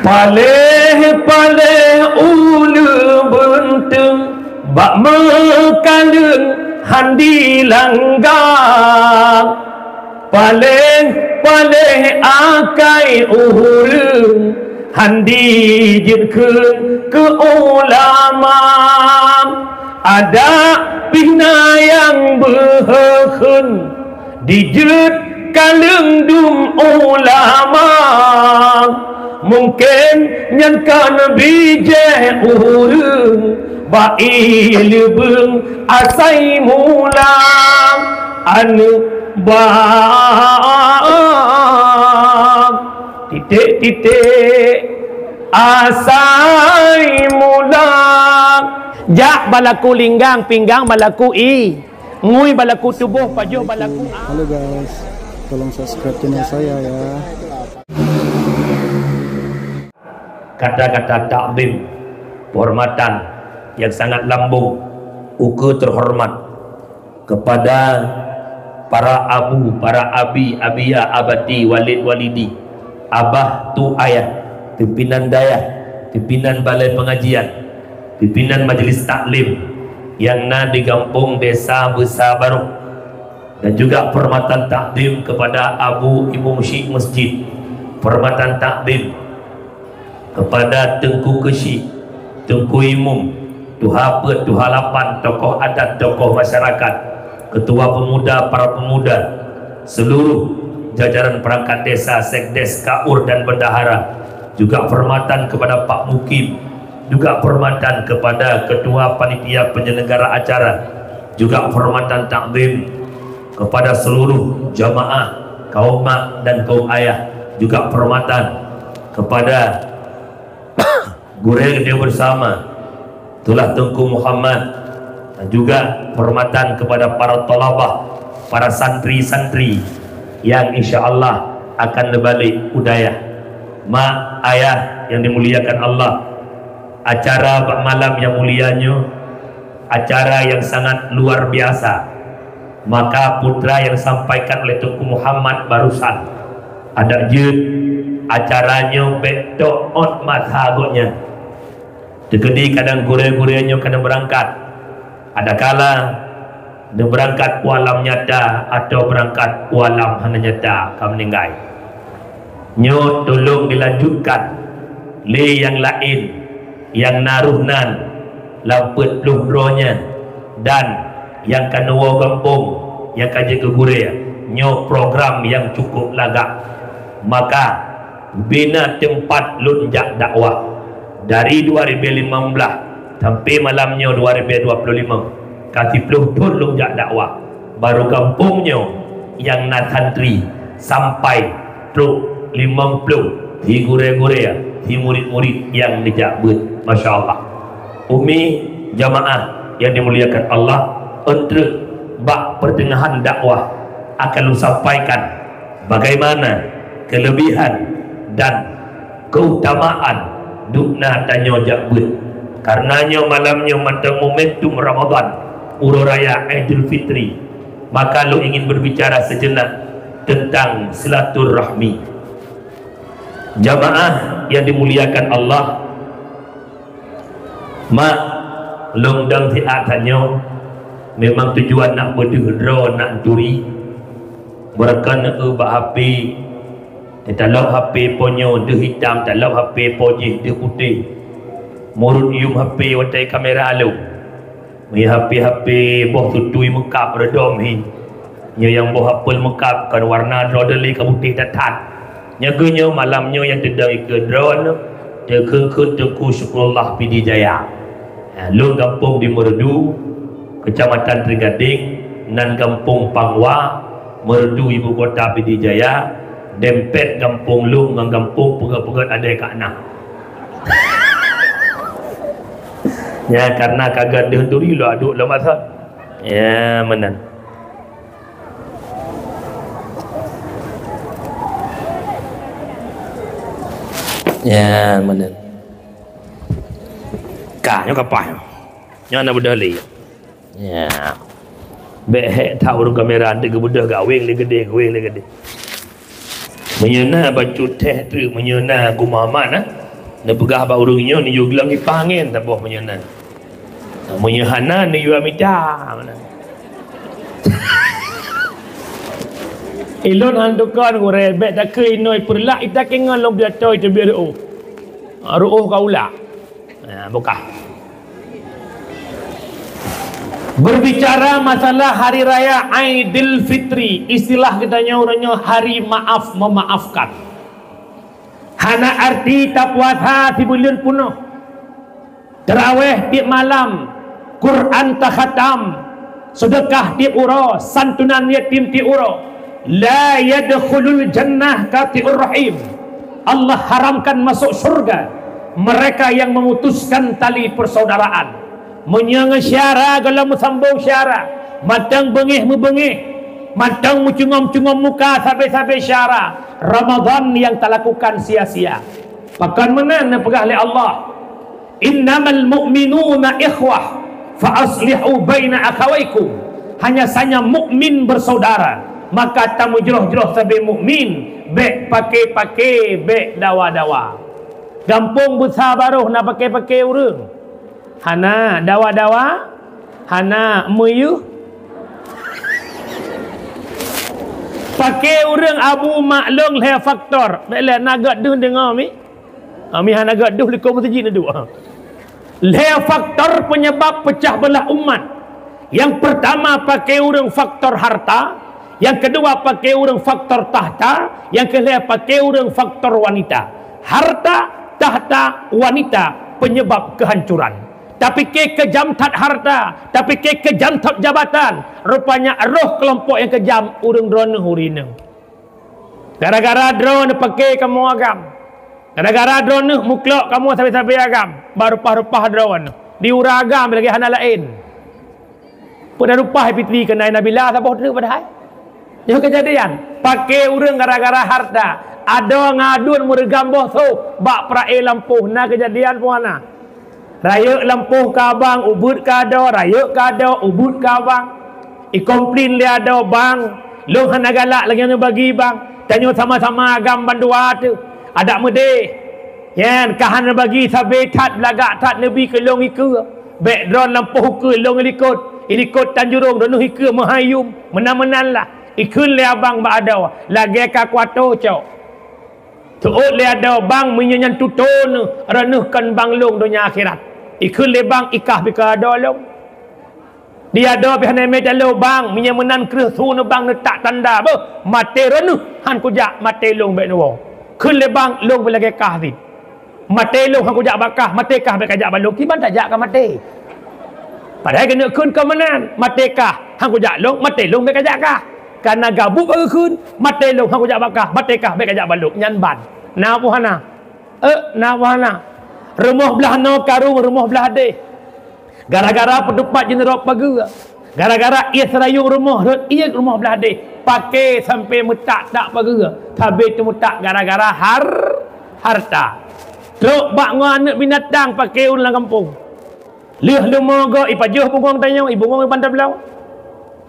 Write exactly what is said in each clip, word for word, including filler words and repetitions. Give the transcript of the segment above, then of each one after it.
Paléh-paléh uleue beunteueng bak meukaleueng handi langga. Paléh-paléh akai ureueng handi jeuet kheun keu ulama. Adak pih na nyang beuheuheun dijeuet kaleueng dum ulama. Mungken nyan kon bijéh ureueng bak ié leubeueng asai mula aneuk bang. Titik-titik asai mula. Jak balaku linggang, pinggang balaku i. Ngui balaku tuboh, pajoh balaku a. Halo guys, tolong subscribe channel saya ya. Kata-kata takzim, penghormatan yang sangat lambung, ukeue terhormat kepada para abu, para abi, abia, abati, walid, walidi, abah, tu, ayah, pimpinan dayah, pimpinan balai pengajian, pimpinan majlis taklim yang na di gampông Desa Beusa Barôk, dan juga penghormatan takzim kepada Abu Imum Syik Masjid, penghormatan takzim kepada Teungku Keuchik, Teungku Imum, Tuha Peuet, Tuha Lapan, tokoh adat, tokoh masyarakat, ketua pemuda, para pemuda, seluruh jajaran perangkat desa, sekdes, kaur, dan bendahara, juga penghormatan kepada Pak Mukim, juga penghormatan kepada ketua panitia penyelenggara acara, juga penghormatan takzim kepada seluruh jamaah, kaum mak dan kaum ayah, juga penghormatan kepada gurèe geutanyoe bersama, itulah Teungku Muhammad, dan juga penghormatan kepada para thalabah, para santri-santri yang insya Allah akan neubalek u dayah. Mak, ayah yang dimuliakan Allah, acara bak malam yang mulia nyoe acara yang sangat luar biasa. Maka putra yang disampaikan oleh Teungku Muhammad barusan, adak jeuet acara nyoe bèk toh ôt masa gobnyan. Teukeudi kadang gurèe-gurèe nyoe ka neubeurangkat. Adakala neubeurangkat u alam nyata atawa beurangkat u alam hana nyata ka meuninggai. Nyoe tulông dilanjutkan lé nyang laén nyang na roh nan lam peuet ploh droe nyan dan nyang ka neuwoe gampông nyang ka jeuet keu gurèe. Nyoe program nyang cukup lagak. Maka bina teumpat lôn jak dakwah dari dua ribèe limong blaih sampai malam nyoe dua ribèe dua ploh limong, ka siploh thôn lôn jak dakwah. Barô gampông nyoe nyang na santri sampai trok limong ploh, si gurèe-gurèe, si murit-murit nyang neujak beuet. Masya Allah. Umi, jamaah yang dimuliakan Allah, ôn treuk bak peuteungahan dakwah akan lôn sampaikan bagaimana kelebihan dan keutamaan dubna tanyoe jak beuet. Karena nyoe malam nyoe mantong momentum Ramadan, uroe raya Aidul Fitri, maka lôn ingin berbicara sejenak tentang silaturahmi. Jamaah yang dimuliakan Allah, mak, lôn dong siat tanyoe memang tujuan nak beudeuh droe nak turi. Beureukan eu bak H P, talop H P po nyoe deuh hitam, talop H P po jih deuh putéh. Meurut yuem H P watèe kamera lôn. Meuhapé-hapé boh tutui meukab reudôm hi. Nyoe nyang boh apel meukab kon warna droe deuh lé ka putéh that-that. Nyoe geuh nyoe malam nyoe nyang teudong ikeue droe nyoe, teukheun-kheun Teungku Syukrullah Pidie Jaya. Ha, lôn gampông di Meureudu, Keucamatan Trigadeng, nan gampông Pangwa, Meureudu ibu kota Pidie Jaya, dempet gampông lôn ngon gampông peugöt-peugöt adèe ka na. Nya, karena ka gèt deuh turi lôn aduk lom asai. Ya, meunan. Ya, meunan. Ka, nyoe ka paih. Nyoe na beudôh lé. Ya. Bèk hék that ureueng kamera, eunteuk geubeudôh gawéng lé geudeh, gawéng lé geudeh. Meunyoe na bacut teh treuk, meunyoe na geumamat, nah. Neupeugah bak ureuëng nyoe neuyue gleueng ipah angén saboh meunyoe na. Meunyoe hana neuyue mita. Ilôn han tukon gurée, bék takeu inoe peureulak ita kingon lom biatoe teubiet reuôh. Reuôh ka ulak. Ha, bukah. Berbicara masalah hari raya Aidil Fitri, istilah geutanyoe uroe nyoe hari maaf memaafkan. Hana arti tapuasa sibuleuen punoh, taraweh tieb malam, Quran takhatam, seudeukah tieb uroe, santunan yatim tieb uroe. La yadkhulul jannah qati'ur rahim. Allah haramkan masuk syurga mereka yang memutuskan tali persaudaraan. Meunyoe ngon syara gohlom meusambong syara, mantong beungéh meubeungéh, mantong meucungom-cungom muka sabe-sabe syara, Ramadan nyang talakukan sia-sia. Pakon meunan neupeugah lé Allah, "Innamal mu'minuna ikhwah, fa aslihu baina akhawaikum." Hanya saja mukmin bersaudara, maka tamujroh-jroh sabe mukmin, bék paké-paké, bék dawa-dawa. Gampông beusa baroh na paké-paké ureuëng. Hana dawa-dawa, hana meuyuh. Paké ureuëng abu maklong lhée faktor. Bék lé na gét deuh deungoe mi. Ami hana gét deuh likot meuseujid neuduek. Lhée faktor penyebab pecah belah umat. Yang pertama paké ureuëng faktor harta, yang kedua paké ureuëng faktor tahta, yang kelhée paké ureuëng faktor wanita. Harta, tahta, wanita penyebab kehancuran. Tapike keujam that harta, tapike keujam that jabatan, rupanya roh keulompok nyang keujam ureuëng droeneueh ureuëng inong. Gara-gara droeneueh paké kamoe agam. Gara-gara droeneueh muklok kamoe sabe-sabe agam, bak reupah-reupah droeneueh. Di ureuëng agam lagée hana laén. Peue na reupah Fitri keunan Nabila saboh treuk padahai. Nyoe keujadian, paké ureuëng gara-gara harta. Adoe ngon aduen meureugam boh soh bak peuraé lampôh, na keujadian peue hana? Rayeuk lampôh keu abang, ubeuet keu adoe, rayeuk keu adoe, ubeuet keu abang. Ikomplain lé adoe, "Bang, lôn hana galak lagée nyoe bagi, Bang. Tanyoe sama-sama agam bandua teuh. Adak meudeh. Nyan ka hana bagi sabe that, beulagak that neubi keu lôn ikeue. Bék droen lampôh ukeue lôn ilikot. Ilikot tan jurông, droeneueh ikeue meuhai yum. Meunan-meunan lah." Ikheun lé abang bak adoe, lagée ka kuato cok. Seuôt lé adoe, "Bang, meunyoe nyan tutoe neuh, droeneueh kon bang lôn donya akhirat." Ikheun lé bang, "Ikah bikeue adoe lôn." Di adoe pih hana mé talo, "Bang, meunyoe meunan kreueh su neuh bang neutak tanda, beuh, maté droeneueh, han kujak, maté lôn bék neuwoe." Kheun lé bang, "Lôn pih lagée kah cit. Maté lôn han kujak bak kah, maté kah bék kajak bak lôn, kiban tajak ka maté." Padahai keuneuk kheun kon meunan, "Maté kah han kujak lôn, maté lôn bék kajak kah." Kana gabuek bak geukheun, "Maté lôn han kujak bak kah, maté kah bék kajak bak lôn." Nyan ban. Na peue hana? Eh, na peue hana? Rumoh blah noe karong, rumoh blah deh. Gara-gara peutupat jineurok pageue. Gara-gara ié seurayong rumoh, rot ié rumoh blah deh. Paké sampoe meutak-tak pageue. Sabe teumeutak gara-gara har-, harta. Trok bak ngon aneuëk binatang paké ureuëng lam gampông. Lheueh leumo gob ipajoh bungöng tanyoe, ibungöng iban tabloe.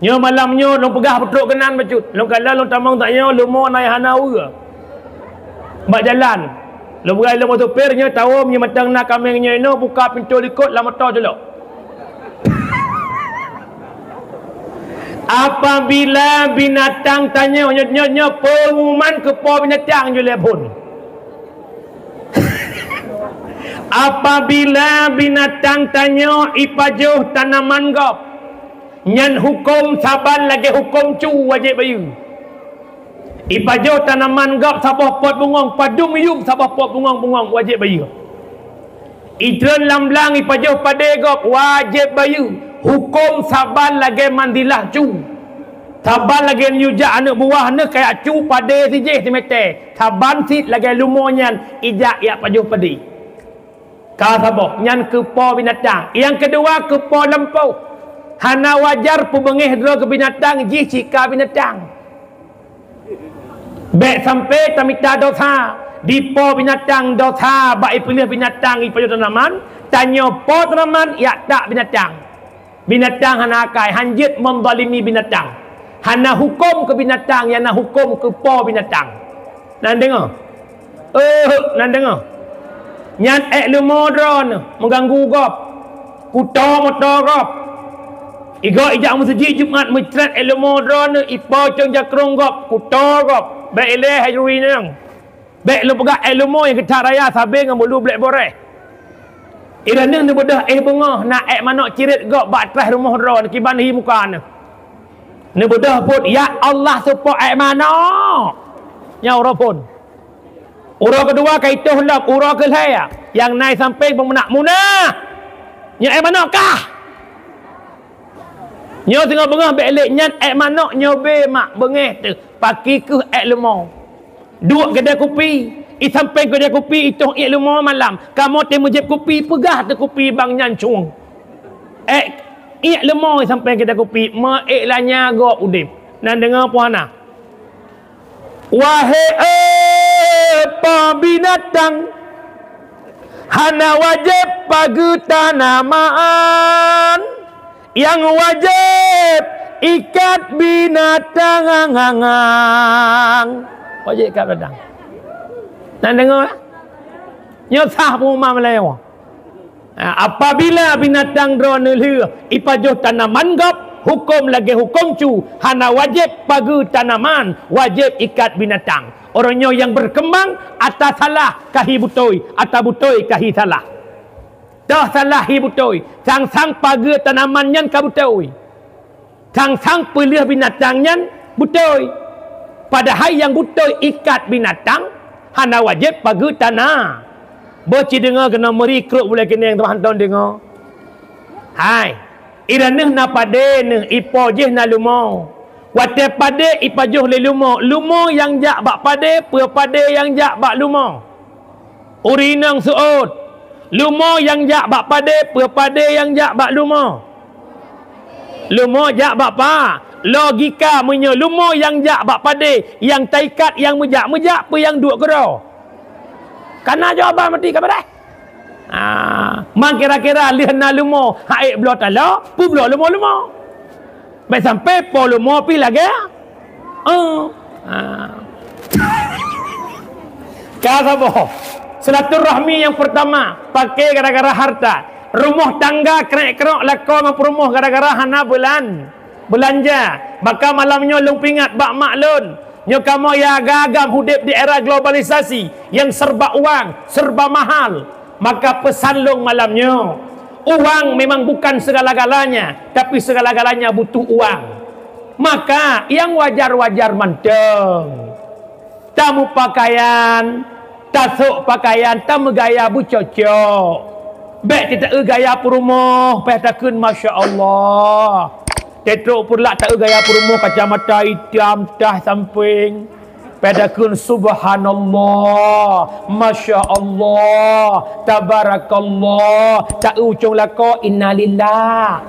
Nyoe malam nyoe lôn peugah peutrok keunan bacut. Lôn kala lôn tamong tanyoe leumo na nyang hana ureue. Bak jalan, lôn peugah lôn supir nyoe tawöm nyoe mantong na kaméng nyoe inoe buka pintoe likot lam moto culok. Apabila binatang tanyoe, nyoe, nyoe, nyoe peungumuman keu po binatang jolè phon. Apabila binatang tanyoe ipajoh tanaman gob, nyan huköm saban lagée huköm cu wajéb bayeue. Ipajoh tanaman gob saboh pot bungöng, padum yuem saboh pot bungöng-bungöng wajéb bayeue. Itreun lam blang ipajoh padé gob wajéb bayeue, huköm saban lagée manzilah cu. Saban lagée neuyue jak aneuëk buah neuh kajak cu padé sijéh simeté, saban cit lagée leumo nyan ijak jak pajoh padé. Ka saboh, nyan keu po binatang. Nyang keudua keu po lampôh. Hana wajar peubeungéh droe keu binatang jih cit ka binatang. Bék sampoe tamita desya di po binatang, desya bak ipeuleueh binatang ipajoh tanaman, tanyoe po tanaman jak tak binatang. Binatang hana akai, hanjeuet menzalimi binatang. Hana huköm keu binatang, nyang na huköm keu po binatang. Nan deungoe? Eh, nan deungoe? Nyan ék leumo droeneuh meuganggu gob, kuto moto gob. Igoe ijak meuseujid Jumat meucret ék leumo droeneuh ipo cong jakrong gob, kuto gob. Bék ilée hai ureuëng inong. Bék lôn peugah ék leumo nyang geuthat raya sabe ngon bulu blek boreh. Ireuneuh neubeudôh éh beungoh na ék manok ciret gob bak traih rumoh droeneuh kiban hi muka neuh. Neubeudôh buet, "Ya Allah, seupôt ék manok!" Nyan uroe phon. Uroe keudua ka itoh lom, uroe keulhée, nyang na i sampéng peumeunak munah. Nyoe ék manok kah? Nyoe singoh beungoh bék lé nyan ék manok nyoe bé mak beungéh teuh, paki kheueh ék leumo. Duek keudè kupi, i sampéng keudè kupi itoh ék leumo malam. Kamoe teuh meujieb kupi, peugah teuh kupi bang nyan cueng. Ék, ék leumo i sampéng keudè kupi, meu ék lanya gob udeb. Nan deungoe puhana. Wahé, eh, po binatang, hana wajéb pageue tanaman, nyang wajéb ikat binatang. Wajéb ikat binatang. Nan deungoe? Nyoe sah peumuman meulayeue. Ha, apabila binatang droeneuh lheueh ipajoh tanaman gob, huköm lagée huköm cu, hana wajéb pageue tanaman, wajéb ikat binatang. Ureuëng nyoe nyang berkembang ata salah ka hi beutôi, ata beutôi ka hi salah. Toh salah hi beutôi, sang-sang pageue tanaman nyan ka beutôi. Sang-sang peulheueh binatang nyan beutôi. Padahai nyang beutôi ikat binatang hana wajéb pageue tana. Boh ci deungoe keunoe meuri krok bulée keuneng teuma hántom deungoe. Hai, ireuneuh na padé neuh, ipo jih na leumo. Watée padé ipajoh lé leumo, leumo nyang jak bak padé, peue padé nyang jak bak leumo. Ureuëng inong seuôt, leumo nyang jak bak padé, peue padé nyang jak bak leumo? Leumo jak bak pa? Logika meunyoe leumo nyang jak bak padé, nyang taikat nyang meujak-meujak, peue nyang duek keudroe? Kana jawaban meuti ka beureh. Ah, man kira-kira lheueh na leumo, hak ék bloe taloe, peubloe leumo-leumo. Bék sampai po leumo pih lagée, eh, ah. Ka saboh. Silaturahmi nyang pertama, paké gara-gara harta. Rumoh tangga krek-krok lakoe ngon peurumoh gara-gara hana beulan-, beulanja. Maka malam nyoe lôn peuingat bak mak lôn. Nyoe kamoe ya agam-agam udeb di era globalisasi nyang serba uang, serba mahal. Maka peusan lôn malam nyoe, uang memang bukan segala-galanya, tapi segala-galanya butuh uang. Maka nyang wajar-wajar mantong. Tameupakaian, tasok pakaian, tameugaya beucocok. Bék teuta-eu gaya peurumoh, payah takheun masya Allah. Tetrok peureulak ta-eu gaya peurumoh, kacamata itam tah sampéng. Payah takheun subhanallah, masya Allah, tabarakallah. Ta-eu ucong lakoe innalillah.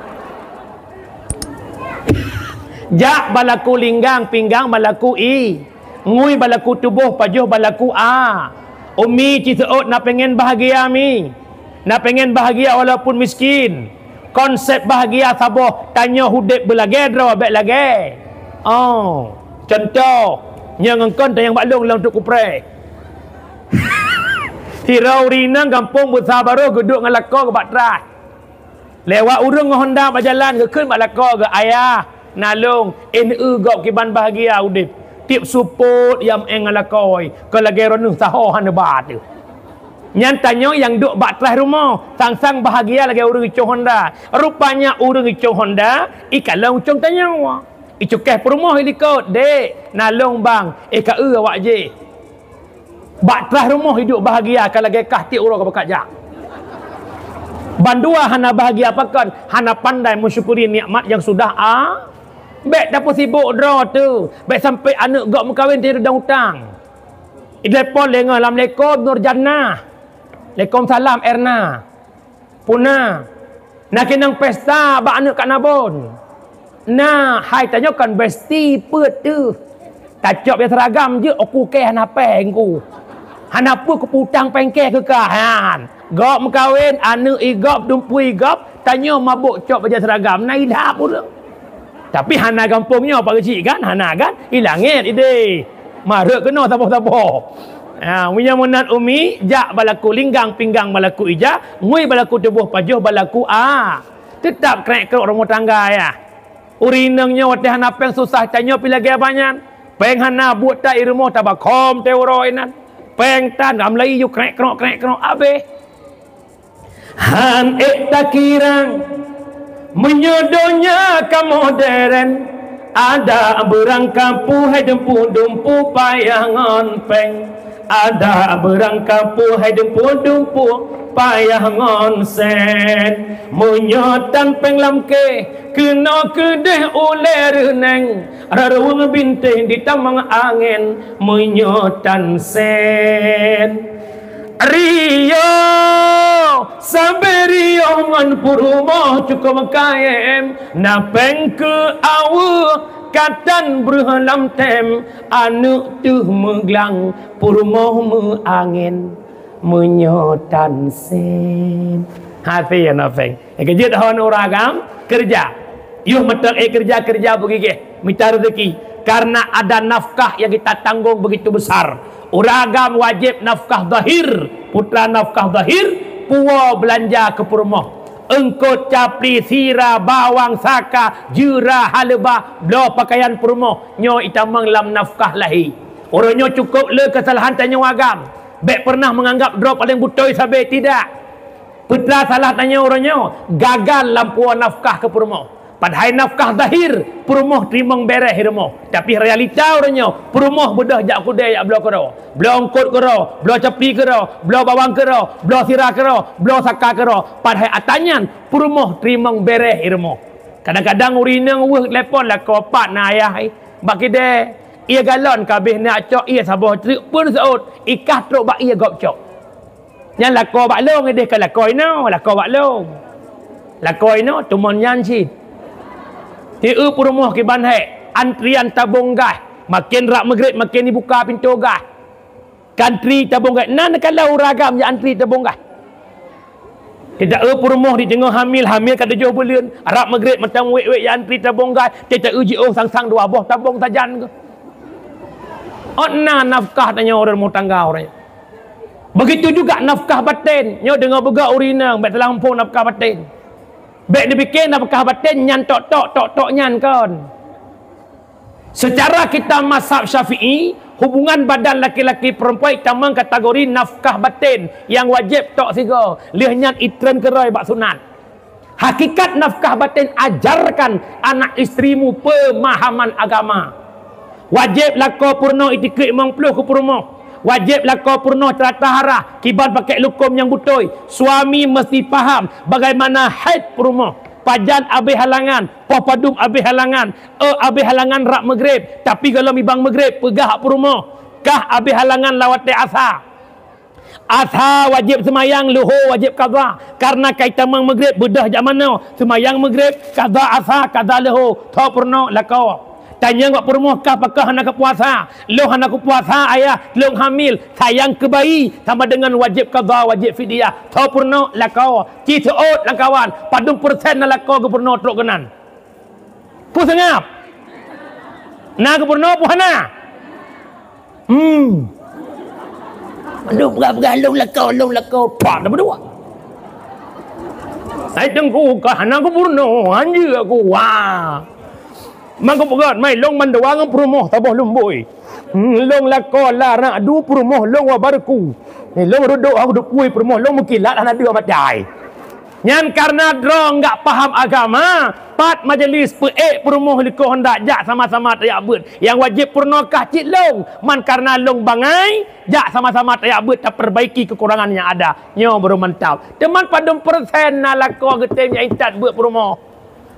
Jak balaku linggang, pinggang balaku i. Ngui balaku tuboh, pajoh balaku a. Umi ci seuôt na pengen bahagia mi. Na pengen bahagia walaupun miskin. Konsep bahagia saboh, tanyoe udeb beulagée droe bék lagée. Oh, contoh, nyoe ngon kon tanyong bak lôn lôn tuk kupreh. Sidroe ureuëng inong gampông Beusa Barôh geuduek ngon lakoe geubak traih. Lewat ureuëng ngon honda bak jalan geukheun bak lakoe geuh, "Ayah, nalông, éh neueu gob kiban bahagia udeb. Tieb supôt yam éng ngon lakoe, kon lagée droeneuh saho hana ba teuh." Nyan tanyoe nyang duek bak traih rumoh, sang-sang bahagia lagée ureuëng icong honda. Rupanya ureuëng icong honda, ikalon ucong tanyoe. Icukéh peurumoh ilikot, "Dek, nalông bang, éh ka eu awak jih." Bak traih rumoh iduek bahagia ka lagée kah tieb uroe ka beukat jak. Bandua hana bahagia pakon, hana pandai meusyukuri nikmat nyang sudah a. Bék tapeusibok droe teuh, bék sampai aneuëk gob meukawen teudong utang. Idai pon lé ngon lam lekor Nur Jannah, lekor salam Erna. Puna, na keunong pesta bak aneuëk Kak Nabon. Na, hai tanyoe kon besti peuet teuh. Tacok bajée seragam jeuet, oku kée hana péng ku. Hana peue kupeutang péng kée keu kah nyan. Gob meukawen, aneuëk i gob, dumpeue i gob, tanyoe mabök cok bajée seragam, na idhab ureuëng. Tapi hana gampông nyoe Pak Geuchik kan? Hana kan? I langét idéh. Marek keunoe saboh-saboh. Ha, meunyoe meunan umi, jak balaku linggang, pinggang balaku ija, ngui balaku tuboh pajoh balaku a. Teutap krek-krok rumoh tangga ya. Ureueng inong nyoe watée hana péng susah tanyoe pi lagée banyan. Péng hana buet ta i rumoh tabakhom teuroe inan. Péng tan ram lai ju krek-krok, krek-krok abéh. Han ék takirang, meunyoe donya ka modern, ada beurangkapeue hai dumpu-dumpu payah ngon péng, ada beurangkapeue hai dumpu-dumpu payah ngon sen. Meunyoe tan péng lam kéh, keunoe keudeh ulée reuneng, raruweueng bintéh di tamong angén, meunyoe tan sen. Riyoh, sabe riyoh ngon peurumoh cukop kayém, na péng keu aweueh katan breuh lam tem, aneuk teuh meuglang, peurumoh meuangén, meunyoe tan sen. Hase ya na péng. Nyang keujeuet hon ureueng agam, keureuja. Yoh meuteuk ék keureuja, keureuja beugigeh, mita rezeki. Karena ada nafkah yang kita tanggung begitu besar. Ureueng agam wajéb nafkah zahir, putra nafkah zahir, puwoe beulanja keu peurumoh. Eungkot, capli, sira, bawang, saka, jeura, haleubah, bloe pakaian peurumoh, nyoe itamong lam nafkah lahé. Uroe nyoe cukop le keusalahan tanyoe agam. Bék peureunah meunganggap droe paleng beutôi sabe, tidak. Peue teuma salah tanyoe uroe nyoe? Gagal lam puwoe nafkah keu peurumoh. Padahai nafkah zahir, peurumoh teurimong béreh i rumoh. Tapi realita uroe nyoe, peurumoh beudôh jak keudè jak bloe keudroe. Bloe eungkot keudroe, bloe capli keudroe, bloe bawang keudroe, bloe sira keudroe, bloe saka keudroe. Padahai atra nyan, peurumoh teurimong béreh i rumoh. Kadang-kadang ureueng inong weueh telepon lakoe, "Pat na ayah, eh?" "Bak keudè." "Ie galon ka abéh neujak cok, ie saboh treuk pun seuôt, i kah trok bak ie gob cok." Nyan lakoe bak lôn, ideh ka lakoe inoe, lakoe bak lôn. Lakoe inoe teuma nyan cit. Tieu peurumoh kiban hék, antrian tabong gas. Maken rab Maghrib maken ibuka pintoe gas. Ka antri tabong gas. Na neukalon ureueng agam jak antri tabong gas. Teuta eu peurumoh di teungoh hamil, hamil ka tujoh buleuen, rab Maghrib mantong wék-wék jak antri tabong gas, teuta eu jiôh sang-sang dua boh tabong sajan keuh. Ôt na nafkah tanyoe ureueng rumoh tangga uroe nyoe. Begitu juga nafkah baten. Nyoe deungoe beugöt ureueng inong, bék teulamphong nafkah baten. Bék neupike nafkah baten nyan tok-tok, tok-tok nyan kon. Secara kita mazhab Syafi'i, hubungan badan laki-laki perempuan itamong kategori nafkah baten nyang wajéb tok sigoe, lheueh nyan itreun keudroe bak sunat. Hakikat nafkah baten, ajarkan anak istrimu pemahaman agama. Wajéb lakoe peurunoe itikeuet limong ploh keu peurumoh. Wajéb lakoe peurunoe teulatah arah, kiban pakék lukom nyang beutôi. Suami meusti paham bagaimana haid peurumoh. Pajan abéh halangan, poh padum abéh halangan, eu abéh halangan rab Maghrib, tapi gohlom iban Maghrib peugah peurumoh, kah abéh halangan lam watée asa. Asa wajéb seumayang, luho wajéb qadha. Karena ka itamong Maghrib beudôh jak manoe, seumayang Maghrib, qadha asa, qadha luho, tho peurunoe lakoe. Tanyong bak peurumoh, kah pakon hana keupuasa? Lôn hana keupuasa ayah, lôn hamil, sayang keu bayi, sama dengan wajéb qadha, wajéb fidyah, tho peurunoe lakoe. Ci seuôt lam kawan, padum persen na lakoe geupeurunoe trok keunan? Peue seungab? Na geupeurunoe peue hana? Hmm. Lôn peugah-peugah lôn lakoe, lôn lakoe, pat na beudua. Hai teungku, ka hana geupeurunoe, anjeue aku, wah. Mangko peugah, mai lôn mandua ngon peurumoh saboh lumbôi. Hmm, lôn lakoe la rak du peurumoh lôn wa barku. Ni lôn reudok aku dukui peurumoh lôn meukilat hana dua matai. Nyan karena droe enggak paham agama, pat majelis peuék peurumoh likot hondak jak sama-sama tajak beuet. Nyang wajéb peurunoe kah cit lôn, man karena lôn bangai, jak sama-sama tajak beuet tapeurbaiki keukurangan nyang ada. Nyoe baru mantap. Teuma padum persen na lakoe geutem nyang intat beuet peurumoh?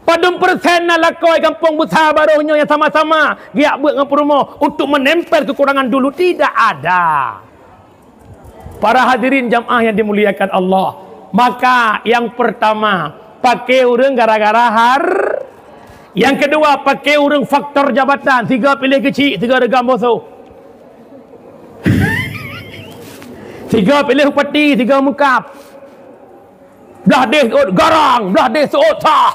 Padum persen na lakoe gampông beusa barôh nyoe nyang sama-sama geujak beuet ngon peurumoh untuk menempel kekurangan dulu? Tidak ada. Para hadirin jamaah yang dimuliakan Allah, maka yang pertama, paké ureueng gara-gara har-, yang kedua, paké ureueng faktor jabatan, sigoe piléh keuchik, sigoe reugam bosoh. Sigoe piléh upati, sigoe meukab. Blah deh seuôt garang, blah deh seuôt sah.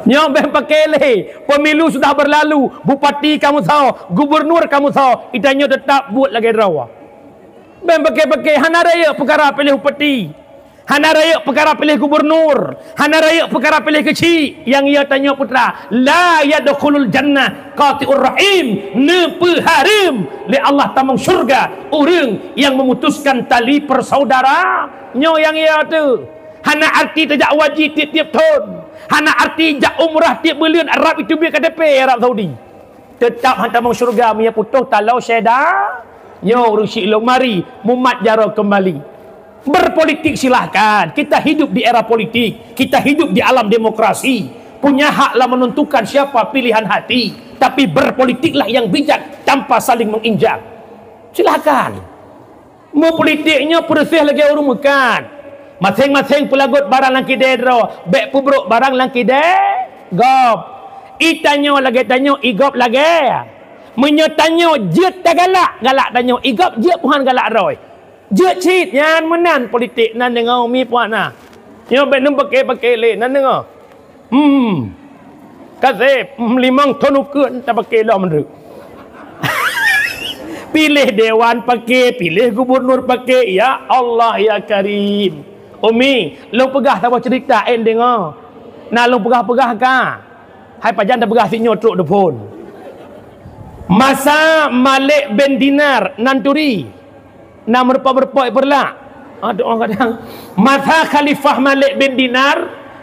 Nyoe bèk paké lé, pemilu sudah berlalu, bupati kamoe soe, gubernur kamoe soe, geutanyoe teutap buet lagèe droe. Bèk paké-paké, hana rayeuk peukara piléh bupati, hana rayeuk peukara piléh gubernur, hana rayeuk peukara piléh keuchik, nyang ya tanyoe peue teuma, la yadkhulul jannah qati'ur rahim, neupeuhareuem lé Allah tamong syeuruga ureueng nyang memutuskan tali persaudaraan. Nyoe nyang ya teuh. Hana arti tajak haji tiep-tiep thon. Hana arti jak umrah tiep buleuen, rab itu bit K T P Arab Saudi. Teutap han tamong syeuruga meunyo putôh taloe syeda. Nyoe ureueng syiek lôn, mari mumat jaroe keumbali. Berpolitik silahkan. Kita hidup di era politik. Kita hidup di alam demokrasi. Punya hak lah menentukan siapa pilihan hati. Tapi berpolitiklah yang bijak tanpa saling menginjak. Silahkan. Meupolitik nyoe peureuséh lagèe ureueng meukat. Maséng-maséng peulagot barang lam kidée droe, bèk peubrok barang lam kidée gob. Ié tanyoe lagèe tanyoe, ié gob lagèe. Meunyoe tanyoe jeuet tagalak, galak tanyoe, ié gob jeuet peuhan galak droe. Jeuet cit, nyan meunan politik nan deungoe mi puak na. Nyoe bèk neupaké-paké lé nan deungoe. Hmm. Ka sép, hmm, limong thon ukeuen tapaké lom treuk. Piléh dewan paké, piléh gubernur paké, ya Allah, ya Karim. Umi, lôn peugah saboh cerita, en deungoe. Na lôn peugah-peugah ka. Hai pajan tapeugah sinyoe trok depan. Masa Malik bin Dinar nan turi. Na meurumpok-meurumpok ipeureulah. Aduh, orang kadang. Masa Khalifah Malik bin Dinar,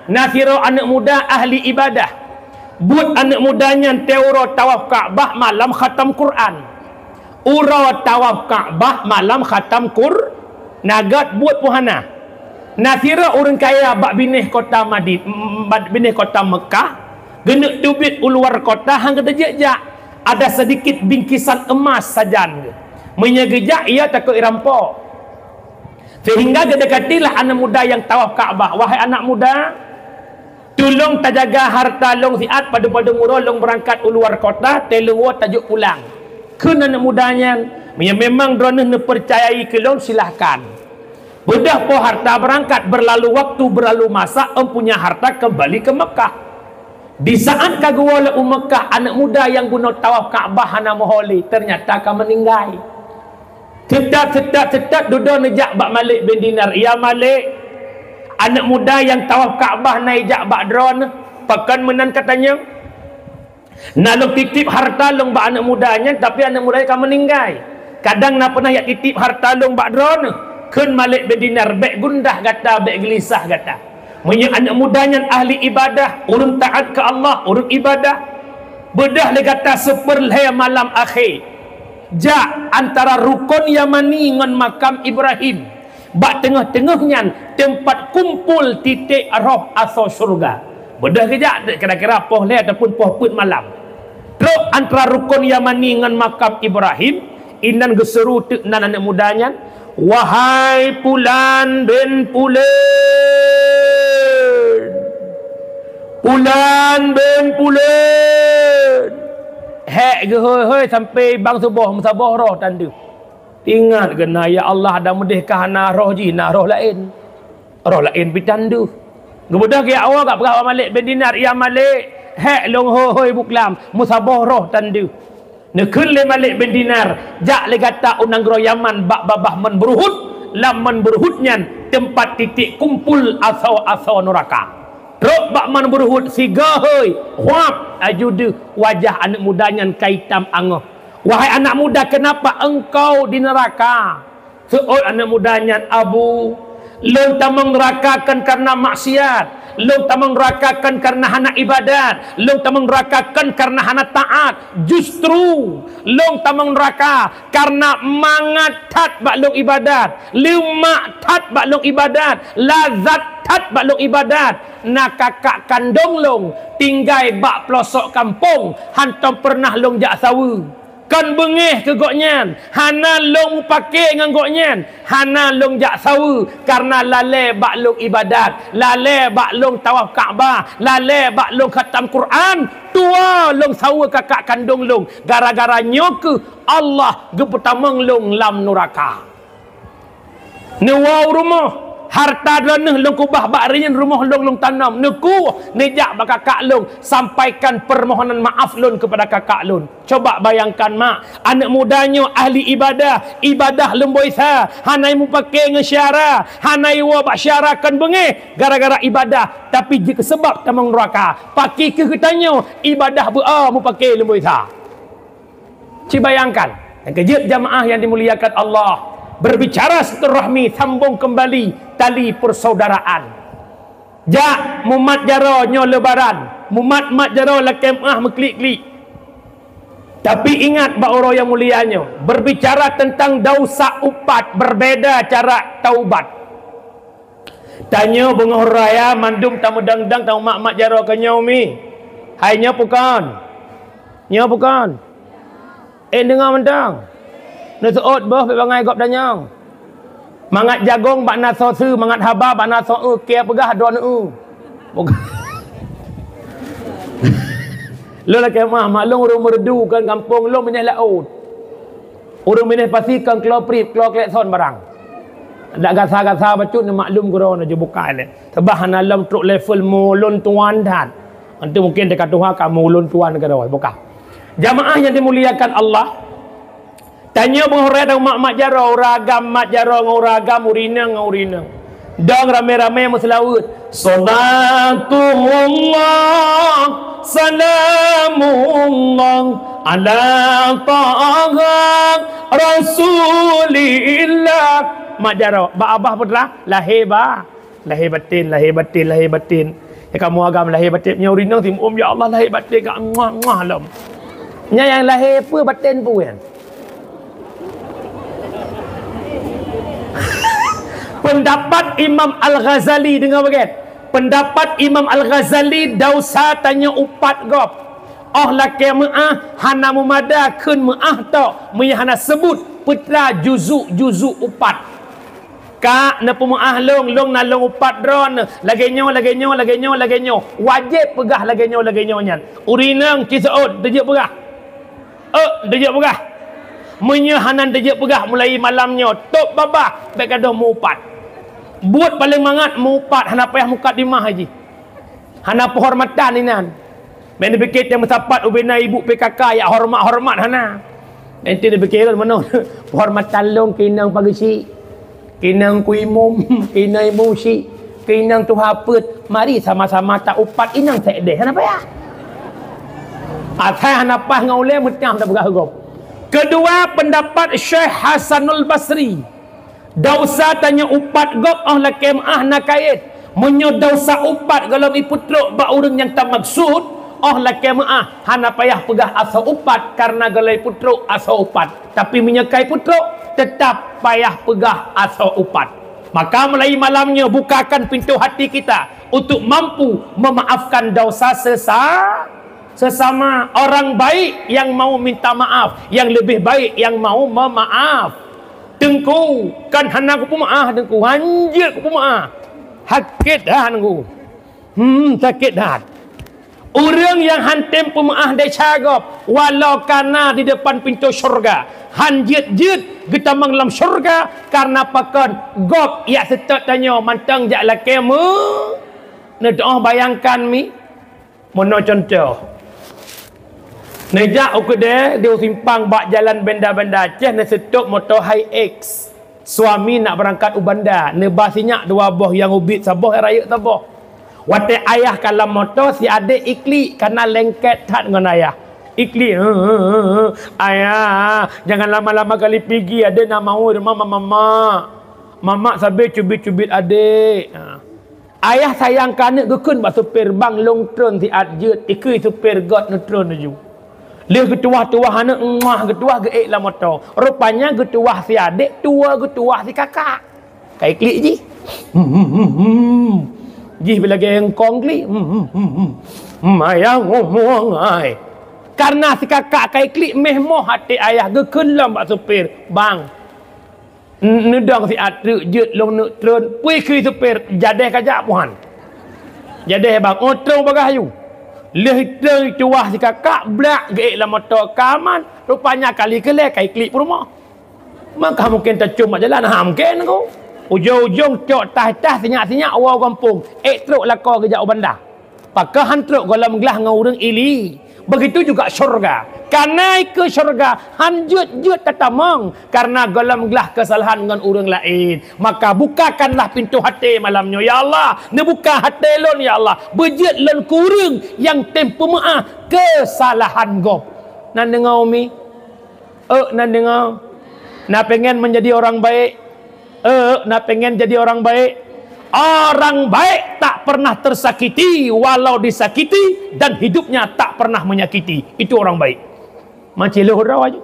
na sidroe aneuk muda ahli ibadah. Buet aneuk muda nyan tiep uroe tawaf Ka'bah malam khatam Quran. Uroe tawaf Ka'bah malam khatam Qur-, na göt buet peuhana. Na sidroe ureueng kaya bak binéh kota Madin-, bak binéh kota Meukah, geuneuk teubiet u luwa kota han geuteujak-jak. Ada sedikit bingkisan emas sajan geuh. Meunyoe geujak, ia takot irampok. Sehingga geudekatilah aneuk muda nyang tawaf Ka'bah, "Wahai anak muda, tulông tajaga harta lông siat, padum-padum uroe lông beurangkat u luwa kota, teuleuwoe tajok pulang." Kheun aneuk muda nyan, "Meunyoe memang droeneuh neupeucayai keu lôn, silahkan." Beudôh po harta beurangkat, beurlalu waktu, beurlalu masa, empunya harta keumbali keu Meukah. Di saat ka geuwoe lé u Meukah, aneuk muda nyang bunoe tawaf Ka'bah hana meuho lé, teunyata ka meuninggai. Seutôt, seutôt, seutôt, dudoe neujak bak Malik bin Dinar, "Ya Malik, aneuk muda nyang tawaf Ka'bah na ijak bak droeneuh, pakon meunan ka tanyong?" "Na lôn titip harta lôn bak aneuk muda nyan, tapi aneuk muda nyan ka meuninggai. Kadang na peunah jak titip harta lôn bak droeneuh," kheun Malik bin Dinar, "Bèk gundah gata, bèk geulisah gata. Meunyoe aneuk muda nyan ahli ibadah, ureueng taat keu Allah, ureueng ibadah, beudôh lé gata seupeurlhèe malam akhé, jak antara Rukon Yamani ngon makam Ibrahim." Bak teungoh-teungoh nyan teumpat kumpul titék roh asoe syeuruga. Beudôh geujak kira-kira poh lhèe ataupun poh peuet malam. Trok antara Rukon Yamani ngon makam Ibrahim, inan geuseuru teuk nan aneuk muda nyan, "Wahai Pulan bin Pulan! Pulan bin Pulan!" Hèk geuhôi-hôi sampoe bang suboh, meusaboh roh tan deuh. Ingat keunan, ya Allah, dan meudeh ka hana roh jih, na roh laén. Roh laén pih tan deuh. Geubeudôh geujak woe, geupeugah bak Malik bin Dinar, "Ya Malik, hèk lôn hôi-hôi buklam, meusaboh roh tan deuh." Neukheun lé Malik bin Dinar, "Jak lé gata u nanggroe Yaman bak babah Mon Beuruhut, lam Mon Beuruhut nyan teumpat titék kumpul asoe-asoe nuraka." Trok bak Mon Beuruhut sigoe hôi, huap, laju deuh wajah aneuk muda nyan ka itam angoh. "Wahai anak muda, kenapa engkau di neraka?" Seuôt aneuk muda nyan, "Abu, lôn tamong neuraka kon kareuna maksiat, lôn tamong neuraka kon kareuna hana ibadat, lôn tamong neuraka kon kareuna hana taat. Justru lôn tamong neuraka kareuna mangat that bak lôn ibadat, leumak that bak lôn ibadat, lazat that bak lôn ibadat. Na kakak kandông lôn tinggai bak peulosok kampông, hántom peureunah lôn jak saweue. Kon beungéh keu gobnyan, hana lôn meupaké ngon gobnyan, hana lôn jak saweue kareuna lalée bak lôn ibadat, lalée bak lôn tawaf Ka'bah, lalée bak lôn khatam Quran. Tuwoe lôn saweue kakak kandông lôn, gara-gara nyoe kheueh Allah geupeutamong lôn lam nuraka." Neuwoe u rumoh, Harta droeneuh lôn keubah bak riyeuen, rumoh lôn lôn tanom. Neukueh, neujak bak kakak lôn, sampaikan permohonan maaf lôn keupada kakak lôn. Coba bayangkan, mak, aneuk muda nyoe ahli ibadah, ibadah lumboi sa, hana mupake ngon syara, hana iwoe bak syara kon beungéh gara-gara ibadah, tapi jeuet keu seubab tamong neuraka. Pakri kheueh geutanyoe ibadah beu-o mupake lumboi sa. Ci bayangkan, nyang keujeuet jamaah yang dimuliakan Allah, berbicara silaturahmi, sambung kembali tali persaudaraan. Jak mumat jaroe nyoe Lebaran, mumat-mat jaroe lakée meuáh meuklik-klik. Tapi ingat bak uroe nyang mulia nyoe, berbicara tentang dausa upat, berbeda cara taubat. Tanyoe beungoh raya mandum tameudang-dang tamat-mat jaroe keu nyoe mi. Hai nyoe pukon. Nyoe pukon. Eh, deungoe mantong. Neuseuôt boh pih bangai gob danyong. Mangat jagong bak na soe seue, mangat haba bak na soe eu, kée peugah droeneuh eu. Lôn lakée meuáh, mak lôn ureuëng Meureudu kon gampông lôn binéh laôt. Ureuëng binéh pasi kon klo prip, klo klekson barang. Dak gasa-gasa bacut neumaklum keudroe neuh jeuet bukai lé. Sabab hana lom trok level mulôn tuan that. Nanti mungkin teuka tuha ka mulôn tuan keudroe, buka. Jamaah yang dimuliakan Allah, tanyoe beungoh raya tamat-mat jaroe, ureuëng agam mat jaroe ngon ureuëng agam, ureuëng inong ngon ureuëng inong. Dong ramé-ramé meuseulaweuet. Salatullah, salamullah, ala taha rasulillah. Mat jaroe, bak abah putra, lahé ba. Lahé baten, lahé baten, lahé baten. Ya kamoe agam lahé baten. Nyoe ureuëng inong simuum, ya Allah, lahé baten ka muah-muah lom. Nyan nyang lahé peue baten peue nyan? Pendapat Imam Al-Ghazali, deungoe bagian. Pendapat Imam Al-Ghazali, dausa tanyoe upat gob. Óh lakée meuáh hana meumada kheun meuáh tok, meunyoe hana seubut peutra juzuk-juzuk upat. Ka neupeumeuáh lôn, lôn na lôn upat droeneuh, lagée nyoe, lagée nyoe, lagée nyoe, lagée nyoe. Wajéb peugah lagée nyoe, lagée nyoe nyan. Ureuëng inong ci seuôt, teujeuet peugah. Euk, teujeuet peugah. Meunyoe hana teujeuet peugah mulai malam nyoe, tôb babah, bék gadôh meu-upat. Buet paleng mangat meu-upat, hana payah mukadimah jih. Hana peuhormatan inan. Bék neupike teuh meusapat ubena ibu P K K jak horeumat-horeumat, hana. Nanti neupike lôn meunoe, peuhormatan lôn keu inong pageusik, keu inong ku imum, keu inong imum sik, keu inong tuha peuet. Mari sama-sama ta upat inong saék deh, hana payah. Asai hana paih ngon ulée meutam tapeugah gob. Keudua, pendapat Syekh Hasanul Basri. Dausa tanyoe upat gob óh lakée meuáh na kayét. Meunyoe dausa upat gohlom ipeutrok bak ureuëng nyang tamaksud, óh lakée meuáh hana payah peugah asoe upat, kareuna gohlom ipeutrok asoe upat. Tapi meunyoe ka ipeutrok, teutap payah peugah asoe upat. Maka mulai malam nyoe bukakan pintoe hati kita untuk mampu memaafkan dausa sesa-, sesama. Orang baik yang mau minta maaf, yang lebih baik yang mau memaaf. Teungku, kan hana kupeumeuáh, Teungku, hanjeuet kupeumeuáh. Sakét that, Teungku. Hmm, sakét that. Ureuëng nyang han tem peumeuáh desya gob, walau ka na di depan pintoe syeuruga, hanjeuet-jeuet geutamong lam syeuruga, kareuna pakon? Gob jak seutôt tanyoe mantong jak lakée meu-, neudoh bayangkan mi. Meunoe cuntoh, neujak u keudée di u simpang bak jalan Banda-Banda Aceh, neuseutôt moto Hilux. Suami nak beurangkat u Banda, neuba sinyak dua boh, nyang ubit saboh, nyang rayeuk saboh. Watée ayah ka lam moto, si adék iklik, kareuna lengket that ngon ayah. Iklik, "Ayah, jangan lama-lama kali pigi, adék nak maui rumoh mamak. Mamak sabe cubit-cubit adék." Ha. Ayah sayang keu aneuk geukheun bak supir, "Bang, lôn treun siat jeuet." Ikheun supir göt neutreun laju. Lheueh geutuwah-tuwah aneuk, muah geutuwah geuék lam moto. Rupanya geutuwah si adék, tuwoe geutuwah si kakak. Ka iklik jih. Hmm, hmm, hmm, hmm. Jih lagée eungkong klik. Hmm, hmm, hmm, hmm. Hmm, ayah ngomong ai. Kareuna si kakak ka iklik, méh moh até ayah geukheun lom bak supir, "Bang, N-, neudong siat treuk jeuet lôn neuk treun, peue kheun supir, jadeh kajak puhan. Jadeh bang, oh, treun bagah yu." Lheueh treun tuwah si kakak, blak geuék lam moto ka aman, rupanya kali keu lhée ka iklik peurumoh. Maka mungken tacom bak jalan, ha, mungken ku. Ujong-ujong cok tah-tah, sinyak-sinyak, woe gampông. Ék trok lakoe geujak u banda. Pakon han trok gohlom glah ngon ureuëng ili. Begitu juga syurga. Kana ikeue syurga, han jeuet-jeuet tatamong karena gohlom glah keusalahan ngon ureuëng laén. Maka bukakanlah pintoe até malam nyoe, "Ya Allah, neubuka até lôn, ya Allah. Beujeuet lôn keu ureuëng nyang tem peumeuáh keusalahan gob." Na deungoe, Umi? Euk, na deungoe? Na pengen menjadi orang baik? Euk, na pengen jadi orang baik? Orang baik tak pernah tersakiti walau disakiti, dan hidupnya tak pernah menyakiti. Itu orang baik. Mancilôh droe aju.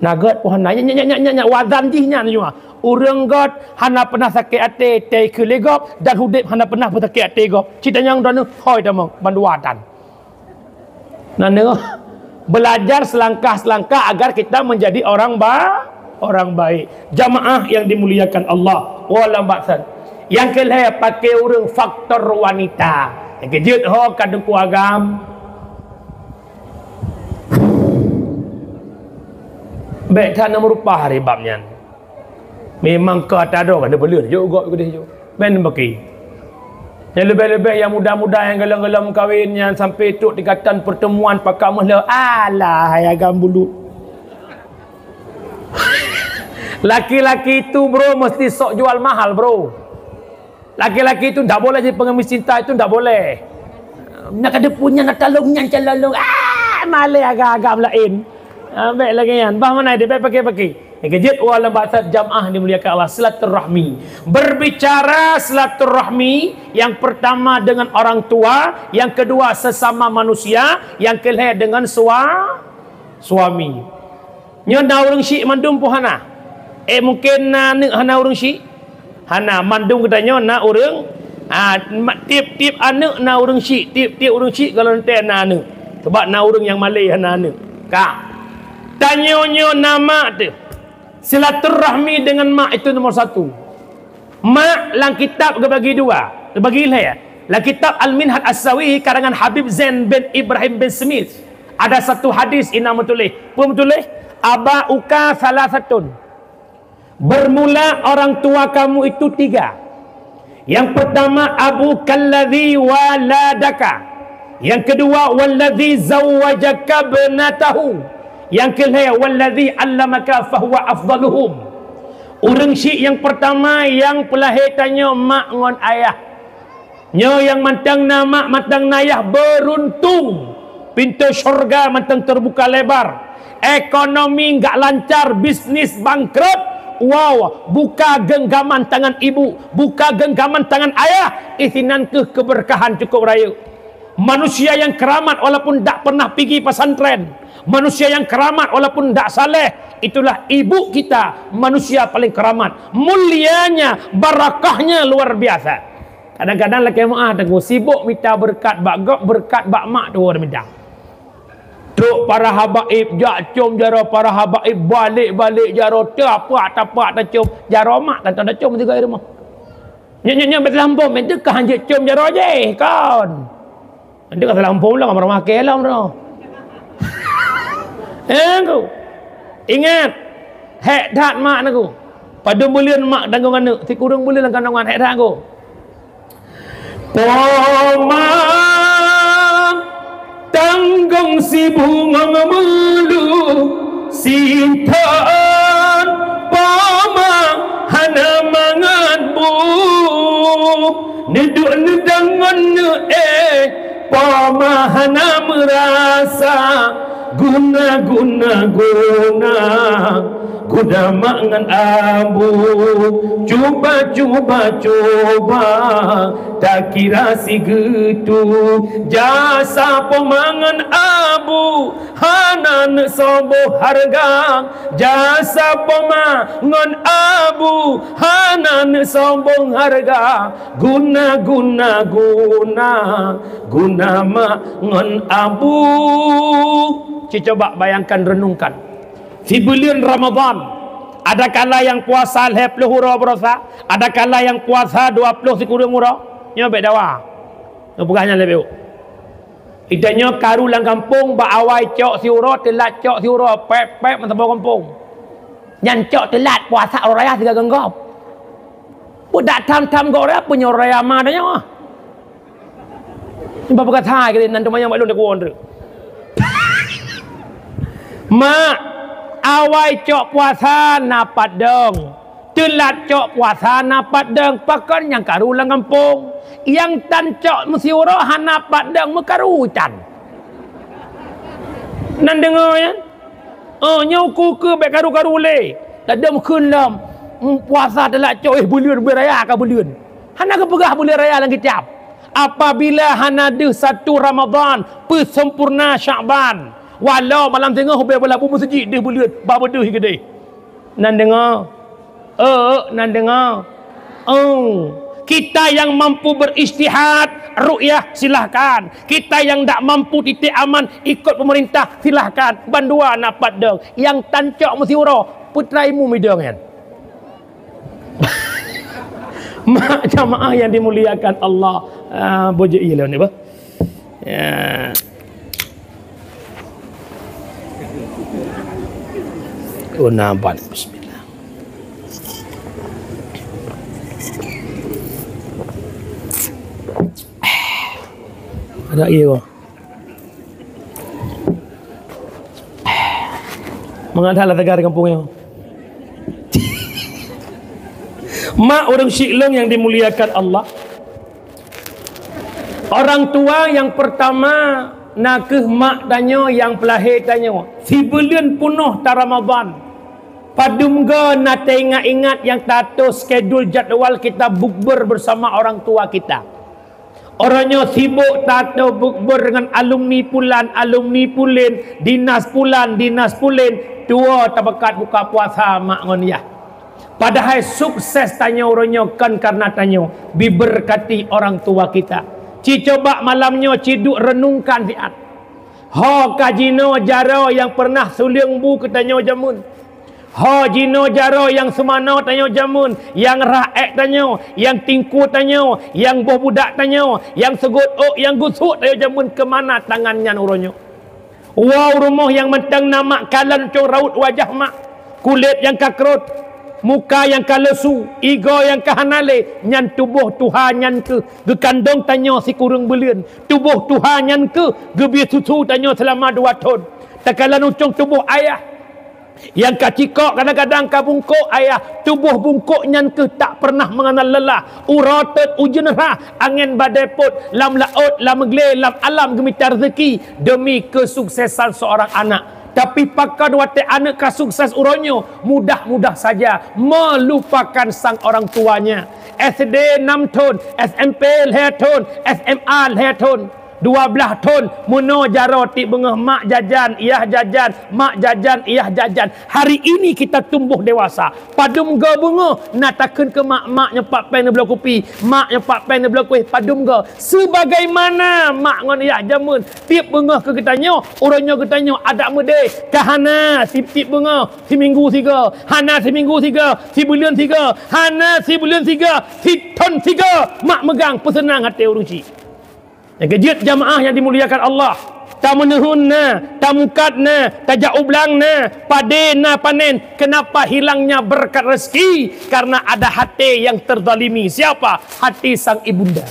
Na gét pun hana, nyak, nyak, nyak, nyak, nyak, wazan jih nyan cuma. Ureuëng gét hana pernah sakét até, teuh keu lé gob, dan udeb hana pernah beusakét até gob. Cit tanyong droeneuh, hôi tamong, bandua tan. Nah, nengok. Belajar selangkah-selangkah agar kita menjadi orang ba-, orang baik. Jamaah yang dimuliakan Allah. Walam baksan. Yang kelhée pakai ureuëng faktor wanita. Nyang keujeuet ho ka Teungku Agam. Bék that na meurupah hari bab nyan. Memang ka tado ka neubeuleuen jok gok keudeh jok. Ben baki. Nyang leubeh-leubeh nyang muda-muda nyang golom-golom kawin nyan sampai trok tingkatan pertemuan pakat meuhleh. Alah, hai agam bulu. Laki-laki itu, bro, mesti sok jual mahal, bro. Laki-laki itu ndak boleh jadi pengemis cinta, itu ndak boleh. Nak ada punya nak tolong nyan calon. Ah, malai agam-agam lain. Ah, baik lagi nyan. Bah mana dia baik pakai-pakai. Nyang keujeuet, walam baksan, jamaah dimuliakan Allah, silaturahmi. Berbicara silaturahmi, yang pertama dengan orang tua, yang kedua sesama manusia, yang kelhée dengan sua-, suami. Nyoe na ureuëng syiek mandum pun hana? Eh, mungkin na aneuëk hana ureuëng syiek? Hana, mandum geutanyoe na ureuëng, ah, ma-, tieb-tieb aneuëk na ureuëng syiek, tieb-tieb ureuëng syiek golom teuh na aneuëk. Sebab na ureuëng nyang malée hana aneuëk. Ka. Tanyoe nyoe na mak teuh. Silaturahmi dengan mak itu nomor satu. Mak lam kitab geubagi dua, geubagi lhée. Lam kitab Al-Minhaj As-Sawi karangan Habib Zain bin Ibrahim bin Smith, ada satu hadis ina meutuléh. Peue meutuléh? "Aba'uka salasatun." Bermula orang tua kamu itu tiga. Yang pertama, "Abukalladzi waladaka." Yang kedua, "Walladzi zawwajaka ibnatahu." Yang kelhée, "Walladzi 'allamaka fahuwa afdaluhum." Ureuëng syiek nyang pertama nyang peulahé tanyoe mak ngon ayah. Nyoe nyang mantong na mak, mantong na ayah, beuruntung. Pintoe syurga mantong teubuka lebar. Ekonomi enggak lancar, bisnis bangkrut. Wow, buka genggaman tangan ibu, buka genggaman tangan ayah, isinan keuh keberkahan cukup rayeuk. Manusia yang keramat walaupun tak pernah pigi pesantren. Manusia yang keramat walaupun tak saleh, itulah ibu kita, manusia paling keramat. Mulianya, barakahnya luar biasa. Kadang-kadang lakée meuáh, Teungku, sibok mita beureukat bak gob, beureukat bak mak tuwoe mita. Trok para habaib, jak com jaroe para habaib, balek-balek jaroe, tapak-tapak tacom, jaroe mak tantang tacom sigoe rumoh. Nyoe, nyoe, nyoe, bet lampôh, bet teuka hanjeuet com jaroe jih, kon. Nanti ka salah muphom lom, ramah ke lom tu. Eh, ku. Ingat, hék that mak, Teungku. Padum buleuen mak tanggong aneuëk, sikureueng buleuen lam kandongan, hék that, Teungku. Poma tanggong si bungong meulu, sinton poma hana mangat bu. Neuduek neudang ngon neuék, poma hana meurasa. Guna, guna, guna, guna mak ngon abu. Cuba, cuba, cuba, takira sigeutu. Jasa poma ngon abu hana neusoe boh hareuga. Jasa poma ngon abu hana neusoe boh hareuga. Guna, guna, guna, guna mak ngon abu. Ci coba bayangkan, renungkan. Sibuleuen Ramadhan, ada kala nyang puasa lhée ploh uroe baroesa, ada kala nyang puasa dua ploh sikureueng uroe. Nyoe bék dawa. Nyoe peugah nyan lé bék. Ita nyoe karu lam gampông, bak awai cok siuroe, teulat cok siuroe, pék-pék meusaboh gampông. Nyan cok teulat puasa uroe raya sigoe geunggop. Peue dak tham-tham goreng, apa nyoe raya ma dah nyoe? Nyoe peugah that kali nan teumanyong bak lôn dak kuon tu. Mak, awai cok puasa na pat dong. Teulat cok puasa na pat dong, pakon nyang karu lam gampông. Nyang tan cok meusiuroe hana pat dong, meukaru tan. Nan deungoe nyan? Oh, nyoe ku keu bék karu-karu lé. Ladôm kheun lom. Hmm, puasa teulat cok, eh, buleuen, buleuen raya ka buleuen. Hana geupeugah buleuen raya lam kitab. Apabila hana deuh satu Ramadan, peusempurna Syakban. Walau malam singoh ubé bola bu meuseujid deuh buleuen, ba beudeuh keudeh. Nan deungoe? Eh, nan deungoe? Oh. Kita yang mampu berijtihad, ruqyah, silahkan. Kita yang dak mampu titik aman, ikut pemerintah, silahkan. Bandua na pat dong. Nyang tan cok meusiuroe, putra imu midong nyan. Mak jamaah yang dimuliakan Allah. Ah, bojeu iya lewat ni, bah. Ya. Oh, nampak. Bismillah. Ada iya, bah. Mangat hal tegar kampung nyoe. Mak ureueng syiek lôn yang dimuliakan Allah. Orang tua yang pertama na kheueh mak tanyoe nyang peulahé tanyoe. Sibuleuen punoh ta Ramadan. Padum goe na teuingat-ingat nyang taatur skedul jadwal kita bukber bersama orang tua kita. Uroe nyoe sibok taatur bukber ngon alumni pulan, alumni pulen, dinas pulan, dinas pulen, tuwoe tabakat buka puasa mak ngon yah. Padahai sukses tanyoe uroe nyoe kon kareuna tanyoe, diberkati orang tua kita. Ci coba malam nyoe ci duek renungkan siat. Ho ka jinoe jaroe nyang pernah suleueng bu keu tanyoe jameun. Ho jinoe jaroe nyang seumanoe tanyoe jameun, nyang rhah ék tanyoe, nyang tingkue tanyoe, nyang boh budak tanyoe, nyang seugôt ôk, nyang gusuk tanyoe jameun, keu mana tangan nyan uroe nyoe? Woe u rumoh nyang mantong na mak kalon cong raut wajah mak, kulét nyang ka krot, muka nyang ka leusu, igoe nyang ka hana lé, nyan tuboh tuha nyan kheueh geukandong tanyoe sikureueng buleuen. Tuboh tuha nyan kheueh geubri susu tanyoe seulama dua thon. Takalon u cong tuboh ayah nyang ka cikok, kadang-kadang ka bungkôk ayah, tuboh bungkôk nyan kheueh tak pernah meungenal lelah. Uroe teut ujeuen rhah, angén badai pôt, lam laôt, lam glé, lam alam geumita rezeki demi kesuksesan seorang anak. Tapi pakon watée aneuëk ka sukses uroe nyoe, mudah-mudah saja melupakan sang orang tuanya. S D enam thon, S M P lhée thon, S M A lhée thon. Dua blaih thon, meunoe jaroe tieb beungoh mak jajan, yah jajan, mak jajan, yah jajan. Hari ini kita tumbuh dewasa. Padum goe beungoh na takheun keu mak, mak nyoe pat péng neubloe kupi, mak nyoe pat péng neubloe kueh, padum goe. Sebagaimana mak ngon yah jameun tieb beungoh keu geutanyoe, uroe nyoe geutanyoe adak meudeh, ka hana si-, tieb beungoh, siminggu sigoe, hana siminggu sigoe, sibuleuen sigoe, hana sibuleuen sigoe, sithon sigoe, mak meugang peuseunang até ureuëng chik. Nyang keujeuet jamaah nyang dimuliakan Allah, tameunuhun na, tamukat na, tajak u blang na, padé na panen. Kenapa hilangnya berkat rezeki? Karena ada hati yang terzalimi. Siapa? Hati sang ibunda.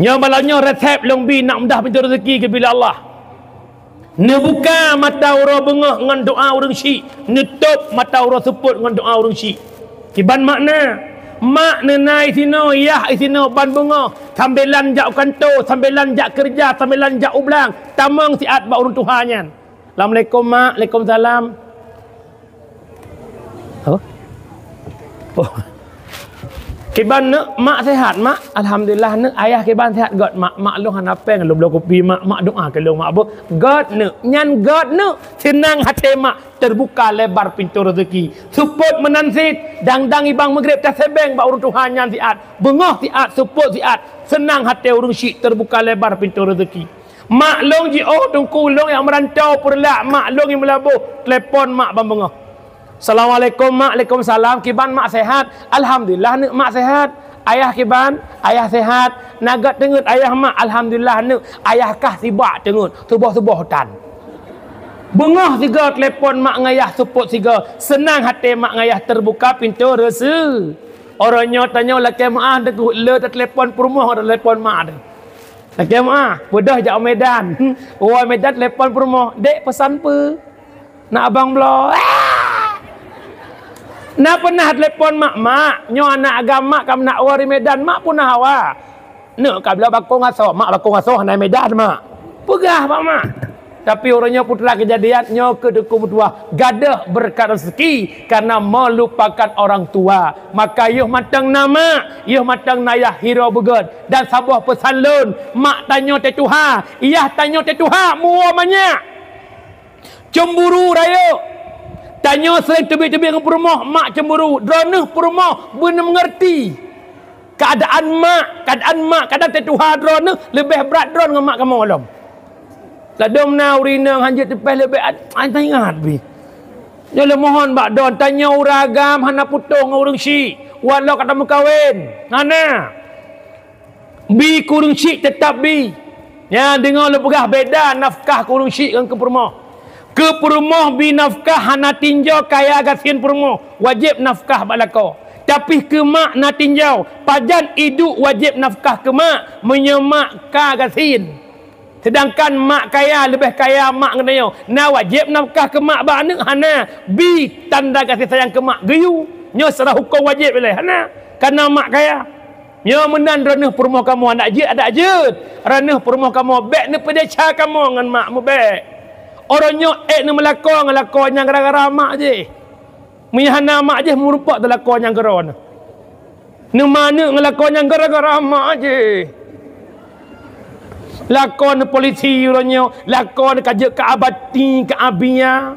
Nyoe malam nyoe resep lôn bi nak mudah pintoe rezeki geubila Allah. Neubuka mata uroe beungoh ngon doa ureuëng chik, neutôb mata uroe seupôt ngon doa ureuëng chik. Kiban makna, mak neuna isinoe, yah isinoe ban beungoh, sambilan jak u kantô, sambilan jak keureuja, sambilan jak u blang, tamong siat bak ureuëng tuha nyan. Assalamualaikum mak, waalaikumsalam. Apa? Oh. Kiban neuk, mak sehat mak? Alhamdulillah neuk, ayah kiban sehat? Göt mak, mak lôn hana péng lôn bloe kupi mak, mak doa keu lôn mak boh. Göt neuk, nyan göt neuk, seunang até mak, terbuka lebar pintu rezeki. Seupôt meunan cit, dang-dang ibang Maghrib tasebeng bak ureuëng tuha nyan siat, beungoh siat, seupôt siat, seunang até ureuëng chik terbuka lebar pintu rezeki. Mak lôn jiôh teungku lôn nyang meurantau Peureulak, mak lôn nyang meulaboh, telepon mak ban beungoh. Assalamualaikum mak. Waalaikumsalam. Kiban mak sehat? Alhamdulillah neuk mak sehat. Ayah kiban? Ayah sehat. Na göt teungeut ayah mak? Alhamdulillah neuk. Ayah kah sibak teungeut, suboh-suboh tan. Beungoh sigoe telepon mak ngon ayah seupôt sigoe, seunang até mak ngon ayah terbuka pintu reuse-, Uroe nyoe tanyoe lakée meu'ah teungku, le teutelepon peurumoh, teutelepon mak teuh. Lakée meu'ah, beudôh jak u Medan. Woe Medan telepon peurumoh, "Dek, peusan peue? Nak abang bloe." Ah! Na peunah telepon mak, "Mak, nyoe aneuk agam mak ka meunak woe di Medan, mak peunah hawa." Neuk ka bloe bakong asoe, mak bakong asoe hana Medan, mak. Peugah bak mak. Tapi uroe nyoe putra keujadian nyoe keu teungku meutuah, gadôh beureukat raseuki karena meulupakan orang tua. Maka yoh mantong na mak, yoh mantong na yah hiroe beugét. Dan saboh peusan lôn, mak tanyoe teutuha, yah tanyoe teutuha, muwoe manyak. Cemburu rayeuk. Tanyoe seuring teubiet-teubiet ngon peurumoh, mak cemburu. Droeneuh peurumoh beuneumeungeurti. Keuadaan mak, keuadaan mak kadang teutuha droeneuh leubeh brat droe ngon mak kamoe lom. Ladôm na ureueng inong hanjeuet teupeh leubeh at-, ai teuingat pih. Nyoe lôn mohon bak droe, tanyoe ureueng agam hana putôh ngon ureueng syik, walau ka tameukawen. Hana. Bi keu ureueng syik teutab bi. Nyan deungoe lôn peugah beda nafkah keu ureueng syik ngon keu peurumoh. Keu peurumoh bi nafkah hana tinjau kaya gasien peurumoh, wajéb nafkah bak lakoe. Tapi keu mak na tinjau, pajan iduek wajéb nafkah keu mak meunyoe mak ka gasien. Seudangkan mak kaya leubeh kaya mak ngon tanyoe, na wajéb nafkah keu mak bak aneuk? Hana. Bi tanda gaséh sayang keu mak geuyue. Nyoe secara huköm wajéb ilée. Hana. Kareuna mak kaya. Nyoe meunan droeneuh peurumoh kamoe, adak jeuet, adak jeuet. Droeneuh peurumoh kamoe, bék neupeudesya kamoe ngon mak, meubék. Uroe nyoe ék neumeulakoe ngon lakoe nyang gara-gara mak jih. Meunyoe hana mak jih, meurumpok teuh lakoe nyang keudroe. Neumaneuk ngon lakoe nyang gara-gara mak jih. Lakoe neupolisi uroe nyoe, lakoe neuka jeuet keu abati, keu abia.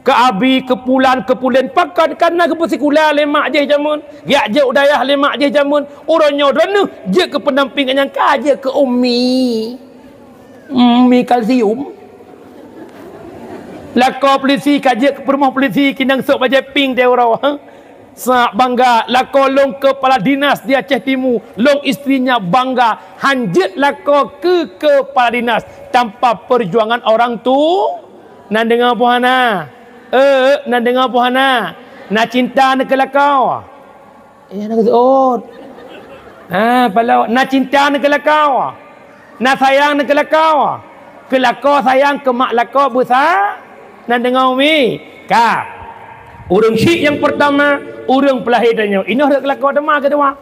Keu abi, keu pulan, keu pulen, pakon? Kareuna geupeusikula lé mak jih jameun. Geujak jok u dayah lé mak jih jameun. Uroe nyoe droeneuh jeuet keu peunampéng nyang ka jeuet keu umi. Umi kalsium. Lakoe polisi ka jeuet keu peurumoh polisi, keunong sôk bajée pink teuh uroe. Sa bangga, lakoe lôn kepala dinas di Aceh Timu, lôn istrinya bangga, hanjeuet lakoe keu kepala dinas tanpa perjuangan orang tu. Na deungoe peue hana? Eh, na deungoe peue hana? Na cinta na keu lakoe? Eh, na keu seuôt. Ha, paloe, na cinta na keu lakoe? Na sayang na keu lakoe? Keu lakoe sayang, keu mak lakoe beusa? Na deungoe umi? Ka. Ureueng syik nyang peurtama, ureueng peulahé tanyoe. Inoe rhot keu lakoe teuma keudua.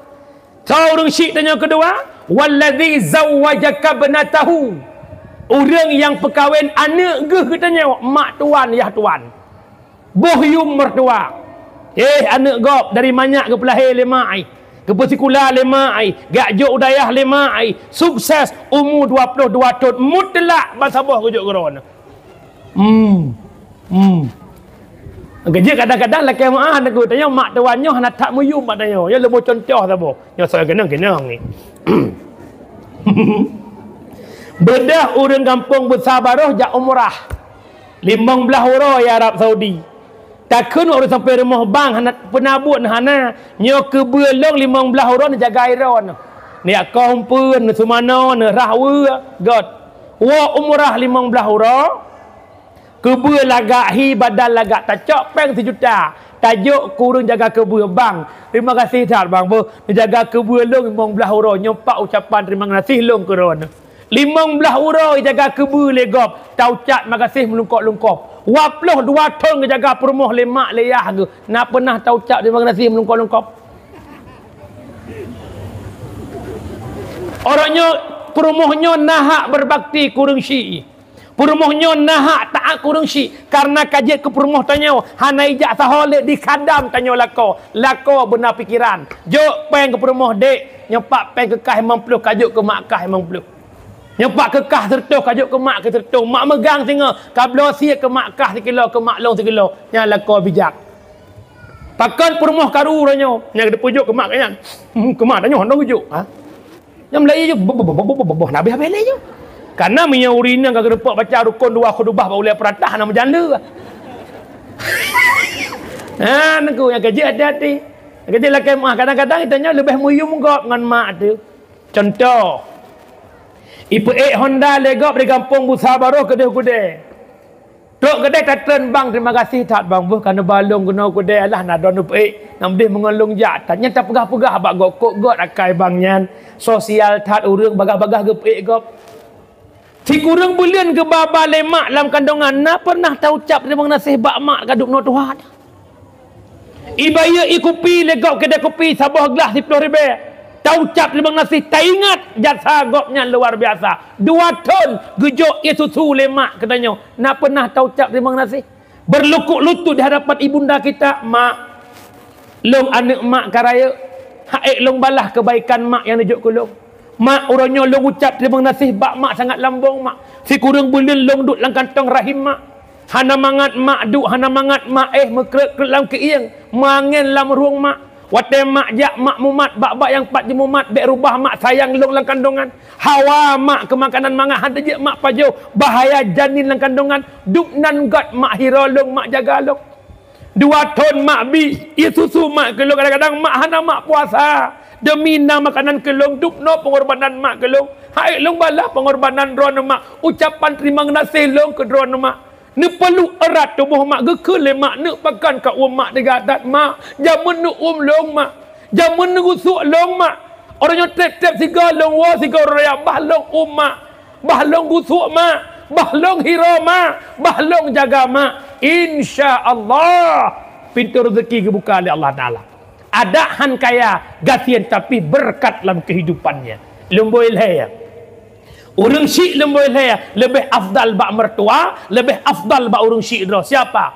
Soe ureueng syik tanyoe keudua? Wallazi zawwajaka ibnatahu. Ureueng nyang peukawen aneuk geuh geutanyoe, mak tuan, yah tuan. Boh yum mertua. Eh, aneuk gob dari manyak geupeulahé lé mak ai. Geupeusikula lé mak ai. Geujak jok u dayah lé mak ai. Sukses umu dua ploh dua thon mutlak bansaboh geujok keu droeneuh. Hmm. Hmm. Keujeuet kadang-kadang lakée meu'ah teungku, tanyoe mak tuan nyoe hana that meuyum bak tanyoe. Nyoe leumo cuntoh saboh. Nyoe soe keunong-keunong ni. Beudôh ureueng gampông Busa Baroh jak umrah. Limong blaih uroe di Arab Saudi. Takheun ureueng sampoe rumoh bang hana peunabuet hana. Nyoe keubeue lôn limong blaih uroe neujaga droeneuh. Neujak kong peuet, neuseumanoe, neurhah weue, göt. Woe umrah limong blaih uroe. Keubeue lagak hi, badan lagak, tacok péng sijuta, tajok keu ureueng jaga keubeue, "Bang, terima kasih that bang beuh, neujaga keubeue lôn limong blaih uroe." Nyoe pat ucapan terima kasih lôn keu droeneuh. Limong blaih uroe jaga keubeue lé gob, taucap makasih meulungkop-lungkop. Dua ploh dua thon geujaga peurumoh lé mak lé yah geuh, na peunah taucap terima kasih meulungkop-lungkop? Uroe nyoe peurumoh nyoe na hak beubakti keu ureueng syik. Peurumoh nyoe na hak taát keu ureueng syik, kareuna ka jeuet keu peurumoh tanyoe, hana ijak sahoe lé di khadam tanyoe lakoe. Lakoe beuna pikeran. Jok péng keu peurumoh, "Dek, nyoe pat péng keu kah limong ploh, ka jok keu mak kah limong ploh. Nyoe pat keu kah seureutôh, ka jok keu mak kah seureutôh. Mak meugang singoh, ka bloe sie keu mak kah sikilo, keu mak lôn sikilo." Nyan lakoe bijak. Pakon peurumoh karu uroe nyoe, nyang geupeujok keu mak geuh nyan. Hmm, keu mak tanyoe hana geujok, ha? Nyang meulayeue jih, boh, boh, boh, na habéh-habéh lé jih. Kareuna meunyoe ureueng inong ka geurumpok baca rukon dua khutubah bak ulée peuratah, na meujan le. Ha, neungku, nyang keujeuet hati-hati. Nyang keujeuet lakée meu'ah, kadang-kadang geutanyoe leubeh meuyum gob ngon mak teuh. Cuntoh, ipeuék honda lé gob di gampông Busa Baroh keudeh u keudée. Trok keudeh tatreun bang, terima kasih that bang boh, ka neuba lôn keunoe keudeh, alah na droeneuh peuék, nam deh meungon lôn jak that. Nyan tapeugah-peugah bak gob, kok göt akai bang nyan. Sosial that ureuëng bagah-bagah geupeuék gob. Sikureueng buleuen geuba-ba lé mak lam kandongan, na pernah taucap teurimong gaséh bak mak ka duek noe tuha? Ibayeue ie kupi lé gob keudè kupi saboh glah siploh ribèe. Taucap teurimong gaséh, taingat jasa gob nyan luar biasa. Dua thon geujok ie susu lé mak keu tanyoe, na pernah taucap teurimong gaséh? Berlukuk lutut di hadapan ibunda kita, "Mak, lôn aneuëk mak ka rayeuk, han ék lôn balah keubaikan mak nyang neujok keu lôn. Mak, uroe nyoe lôn ucap teurimong gaséh bak mak sangat lambong mak. Sikureueng buleuen lôn duek lam kantong rahim mak. Hana mangat mak duek, hana mangat mak éh, meukreuet-kreuet lam keuieng, meuangén lam rueng mak. Watée mak jak, mak mumat, bak-bak nyang pat jimumat, bék rubah mak sayang lôn lam kandongan. Hawa mak keu makanan mangat, han teujeuet mak pajoh, bahaya janin lam kandongan. Duek nan göt mak, hiroe lôn mak, jaga lôn. Dua thon mak bi ie susu mak keu lôn, kadang-kadang mak hana mak puasa. Demi na makanan keu lôn, duek noe peungorbanan mak keu lôn. Han ék lôn balah peungorbanan droeneuh mak, ucapan teurimong gaséh lôn keu droeneuh mak." Neupeuluk erat tuboh mak, geukheun lé mak, "Neuk pakan ka uem mak teuga that mak, jameun neuuem lôn mak, jameun neugusok lôn mak. Uroe nyoe treb-treb sigoe lôn woe, sigoe raya, bah lôn uem mak, bah lôn gusok mak, bah lôn hiroe mak, bah lôn jaga mak." Insya Allah, pintoe rezeki geubuka lé Allah Taala. Adak han kaya, gasien, tapi beureukat lam keuhidupannya. Leumbôi lhée, ureuëng syik leumbôi lhée leubeh afdal bak meurtua, leubeh afdal bak ureuëng syik droe. Siapa?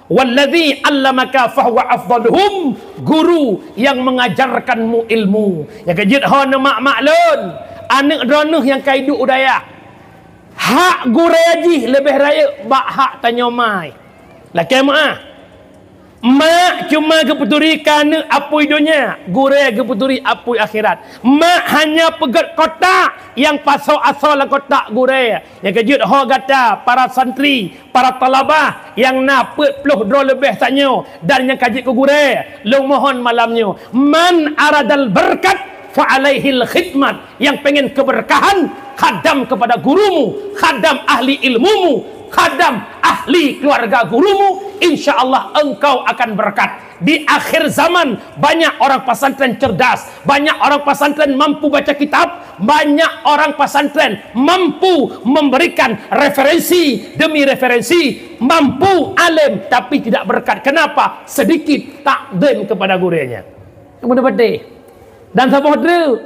"Wallazi 'allamaka fahuwa afdaluhum", guru yang mengajarkanmu ilmu. Nyang keujeuet ho neumak-mak lôn, aneuëk droeneuh nyang ka iduek u dayah, hak gurée jih leubeh rayeuk bak hak tanyoe mai. Lakée meuáh, mak cuma geupeuturi keu aneuëk apui donya, gurée geupeuturi apui akhirat. Mak hanya peugét kotak, nyang pasoe asoe lam kotak gurée. Nyang keujeuet ho gata, para santri, para talabah nyang na peuet ploh droe leubeh tanyoe dan nyang ka jeuet keu gurée, lôn mohon malam nyoe, "Man aradal barkat fa alaihil khidmat." Nyang pengen keberkahan, khadam kepada gurumu, khadam ahli ilmumu, khadam ahli keluarga gurumu, insya Allah engkau akan berkat. Di akhir zaman, banyak orang pesantren cerdas, banyak orang pesantren mampu baca kitab, banyak orang pesantren mampu memberikan referensi demi referensi, mampu alim tapi tidak berkat. Kenapa? Sedikit takzim kepada gurunya. Yang benar betul. Dan saboh treuk,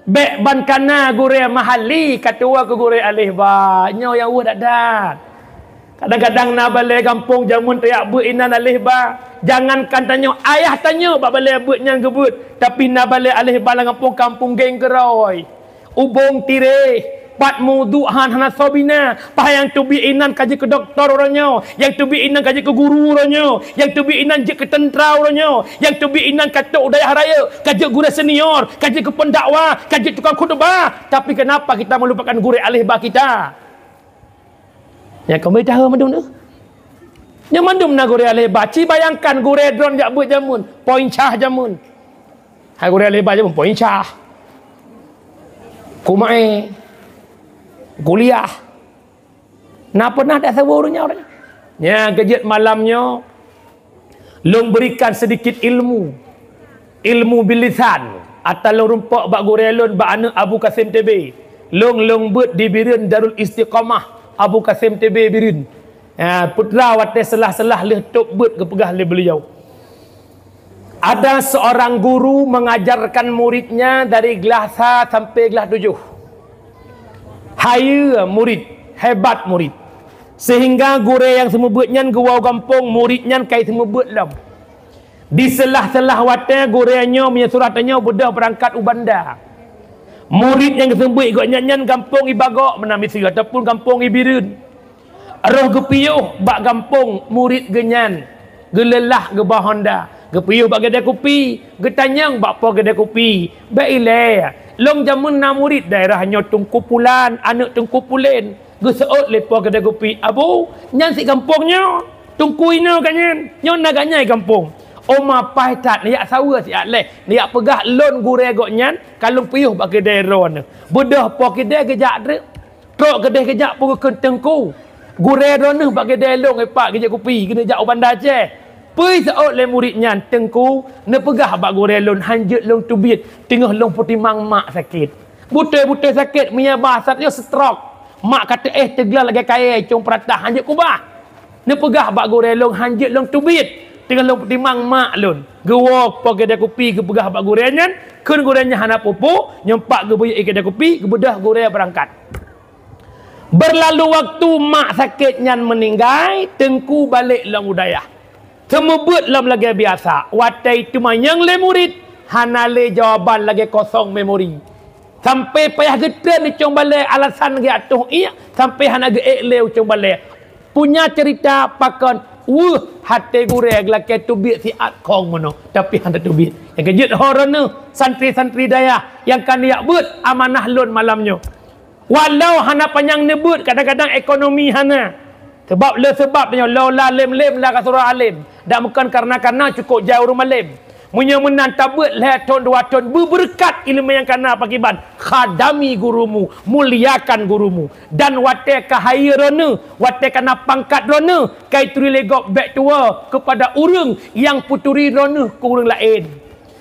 bék ban kana gurée mahalli ka tuwoe keu gurée aléh ba. Nyoe nyang weueh that-that. Kadang-kadang na balée gampông jameun tajak beuet inan aléh ba. Jangankan tanyoe, ayah tanyoe bak balée beuet nyan geubeuet, tapi na balée aléh ba lam gampông, kampung geng keurôi. Ubông tiréh, pat meuduek han hana soe bina. Paih nyang teubiet inan ka jeuet keu dokto uroe nyoe, nyang teubiet inan ka jeuet keu guru uroe nyoe, nyang teubiet inan jeuet keu teuntra uroe nyoe, nyang teubiet inan ka trok u dayah rayeuk, ka jeuet gurée senior, ka jeuet keu pendakwah, ka jeuet tukang khutbah. Tapi kenapa kita melupakan gurée aléh ba kita? Nyang keumeutaha mandum tu. Nyoe mandum na gurée aléh ba. Ci bayangkan gurée droen jak beuet jameun, poin cah jameun. Hai gurée aléh ba jameun, poin cah. Kumae. Kuliah. Na pernah tak saboh ureuëng nyan? Nyang keujeuet malam nyoe, lôn berikan sedikit ilmu. Ilmu bilisan. Ata lôn rumpok bak gurée lôn, bak aneuëk Abu Kasim T B. Lôn, lôn beuet di Bireuen Darul Istiqamah Abu Kasim T B Bireuen. Ya, putra watée seulah-seulah lheueh top beuet geupeugah lé beuliau. Ada seorang guru mengajarkan muridnya dari glah sa sampai glah tujuh. Hayeue murid, hebat murid. Sehingga gurée nyang seumeubeuet nyan geuwoe gampông, murid nyan kai seumeubeuet lom. Di seulah-seulah watée gurée nyoe meunyoe surah tanyoe beudôh beurangkat u Banda. Murid nyang geuseumeubeuet gobnyan nyan gampông i Bagok meunan miseue ataupun gampông i Bireuen. Roh geupiôh bak gampông murid geuh nyan, geuleulah geuba honda, geupiôh bak keudè kupi, geutanyong bak po keudè kupi, "Bék ilée, lôn jameun na murid daerah nyoe Teungku Pulan, aneuëk Teungku Pulen." Geuseuôt lé po keudè kupi, "Abu, nyan sit gampông nyoe, Teungku inoe ka nyan, nyoe na gobnyan i gampông." Oma paih that neujak saweue siat lé, neujak peugah, "Lôn gurée gobnyan, ka lôn piôh bak keudè droeneuh." Beudôh po keudè geujak treuk. Trok keudeh geujak peue geukheun teungku. Gurée droeneuh bak keudè lôn, eh, Pak, geujak kupi, keuneuk jak u Banda Aceh. Peue seuôt lé murit nyan, "Teungku, neupeugah bak gurée lôn, hanjeuet lôn teubiet, teungoh lôn peutimang mak sakét." Beutôi-beutôi sakét, meunyo bah saat nyoe stroke. Mak ka teuéh teuglah lagée kayée cong peuratah, hanjeuet kubah. Neupeugah bak gurée lôn, hanjeuet lôn teubiet, teungoh lôn peutimang mak lôn. Geuwoe po keudè kupi geupeugah bak gurée nyan, kheun gurée nyan hana peue-peue, nyoe Pak geubeuyeuk keudè kupi, geubeudôh gurée beurangkat. Beurlalu waktu, mak sakét nyan meuninggai, Teungku balek lom u dayah. Seumeubeuet lom lagée biasa, watée teumanyong lé murit, hana lé jawaban, lagée kosong memori. Sampai payah geutreun di cong balée, alasan geuatoh iek, sampai hana geuék lé u cong balée. Punya cerita pakon, weueh, até gurée geulakée teubiet siat khong meunoe, tapi hana teubiet. Nyang keujeuet ho droeneuh, santri-santri dayah nyang ka neujak beuet amanah lôn malam nyoe. Walau hana panyang neubeuet, kadang-kadang ekonomi hana. Sabab le sabab nyoe, laula lém-lém la ka surah além. Dak meukeun karena-karena cukôp jai ureuëng malém. Meunyoe meunan tabeuet lhée thon dua thon, beubeureukat iéleumé nyang kana pakriban. Khadami gurumu, muliakan gurumu. Dan watée ka hayeue droeneuh, watée kana pangkat droeneuh, kai turi lé gob bék tuwoe keupada ureuëng nyang peuturi droeneuh keu ureuëng laén.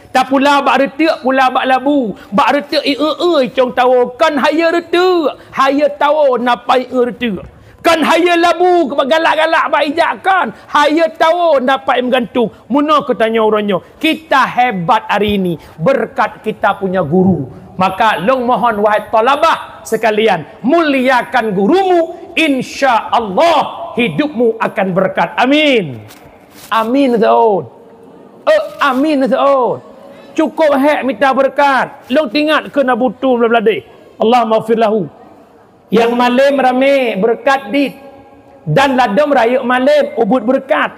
Tapula bak reuteuk, pula bak labu. Bak reuteuk ié-ié cong tawoe, kon hayeue reuteuk, hayeue tawoe na pai ié reuteuk. Kon hayeue labu galak-galak bak ijak, kon hayeue tawoe na pai meugantung. Meunoe keu tanyoe uroe nyoe, kita hebat hari ini berkat kita punya guru. Maka lôn mohon, wahai thalabah sekalian, muliakan gurumu, insya Allah hidupmu akan berkat. Amin. Amin, Zaud. Eh, amin, Zaud. Cukôp hék mita beureukat. Lôn teuingat keu Abu Tu Bladeh. Allahummaghfir lahu. Nyang malém ramé beureukat dit. Dan ladôm rayeuk malém ubit beureukat.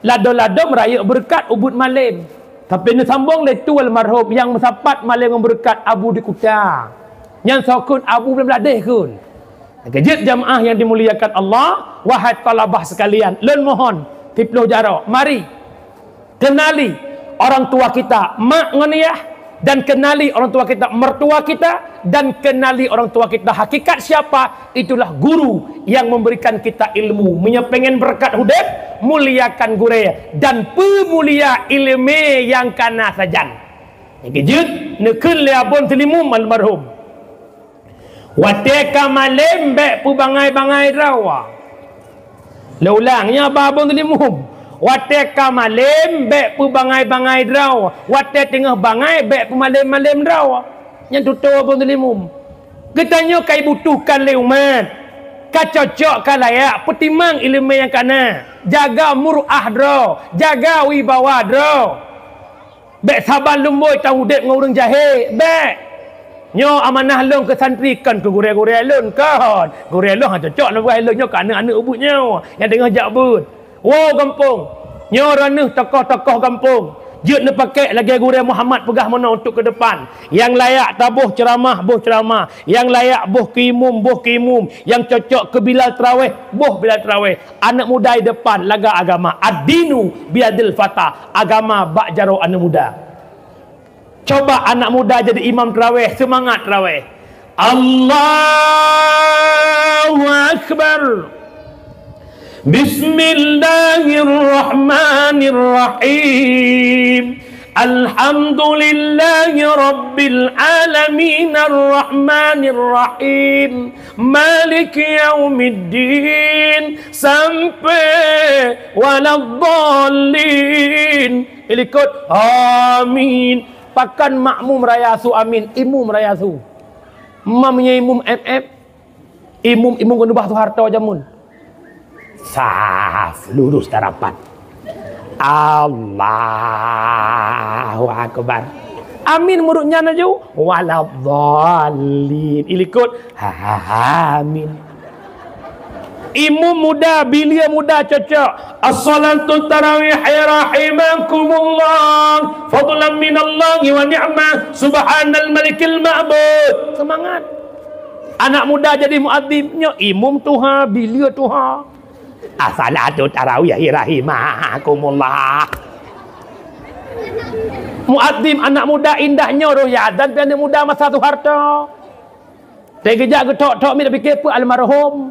Ladôm-ladôm rayeuk beureukat ubit malém. Tapi neusambong lé Tu almarhum nyang meusapat malém ngon beureukat Abu di Kuta. Nyan soe kheun? Abu Bladeh kheun. Keujeuet jamaah yang dimuliakan Allah, wahai thalabah sekalian, lôn mohon, siploh jaroe, mari kenali orang tua kita, mak ngon yah, dan kenali orang tua kita, mertua kita, dan kenali orang tua kita hakikat siapa, itulah guru yang memberikan kita ilmu. Meunyoe pengen beureukat udeb, muliakan gurée dan peumulia iéleumé nyang kana sajan. Nyang keujeuet, neukheun lé Abon Seulimum almarhum. Watée ka malém bék peubangai-bangai droe. Lé ulang, nyoe Abon Seulimum. Watée ka malém bék peubangai-bangai droe. Watée teungoh bangai bék peumalém-malém droe. Nyan tutoe Abon Seulimum. Geutanyoe ka ibutuhkan lé umat. Ka cocok ka layak peutimang iéleumé nyang kana. Jaga muruah droe, jaga wibawa droe. Bék saban lumbôi taudeb ngon ureuëng jahé, bék. Nyoe amanah lôn keu santri, kon keu gurée-gurée lôn, kon. Gurée lôn hana cocok ngon gurée lôn, nyoe keu aneuëk-aneuëk ubeut nyoe nyang teungoh jak beuet. Woe gampông, nyoe droeneuh tokoh-tokoh gampông. Jeuet neupakék lagée gurée Muhammad peugah meunoe untuk keudepan. Nyang layak taboh ceuramah, boh ceuramah. Nyang layak boh keu imum, boh keu imum. Nyang cocok keu bilal teurawéh, boh bilal teurawéh. Aneuk muda di depan laga agama. Ad-dinu biyadil fata. Agama bak jaroe aneuk muda. Coba anak muda jadi imam teurawéh, seumangat teurawéh. Allahu Akbar. Bismillahirrahmanirrahim. Alhamdulillahi rabbil alamin, arrahmanirrahim, maliki yaumiddin, sampai waladdallin. Ilikot, amin. Pakon makmum raya su amin, imum raya su. Mam nyoe imum M F. Imum-imum keuneubah Soeharto jameun. Saf, lurus dan rapat. Allahu Akbar. Amin meurut nyan laju. Waladdallin. Ilikot. Amin. Imum muda, bilia muda cocok. As-salatu tarawih rahimakumullah. Fadlan minallahi wa ni'mah. Subhanal malikil ma'bud. Semangat. Anak muda jadi muadzin, nyoe imum tuha, bilia tuha. As-salatu tarawih rahimakumullah. Muadzin anak muda indah nyoe roh ya dan pian muda masa Soeharto. Teugeujak geutok-tok mit pikir peue almarhum.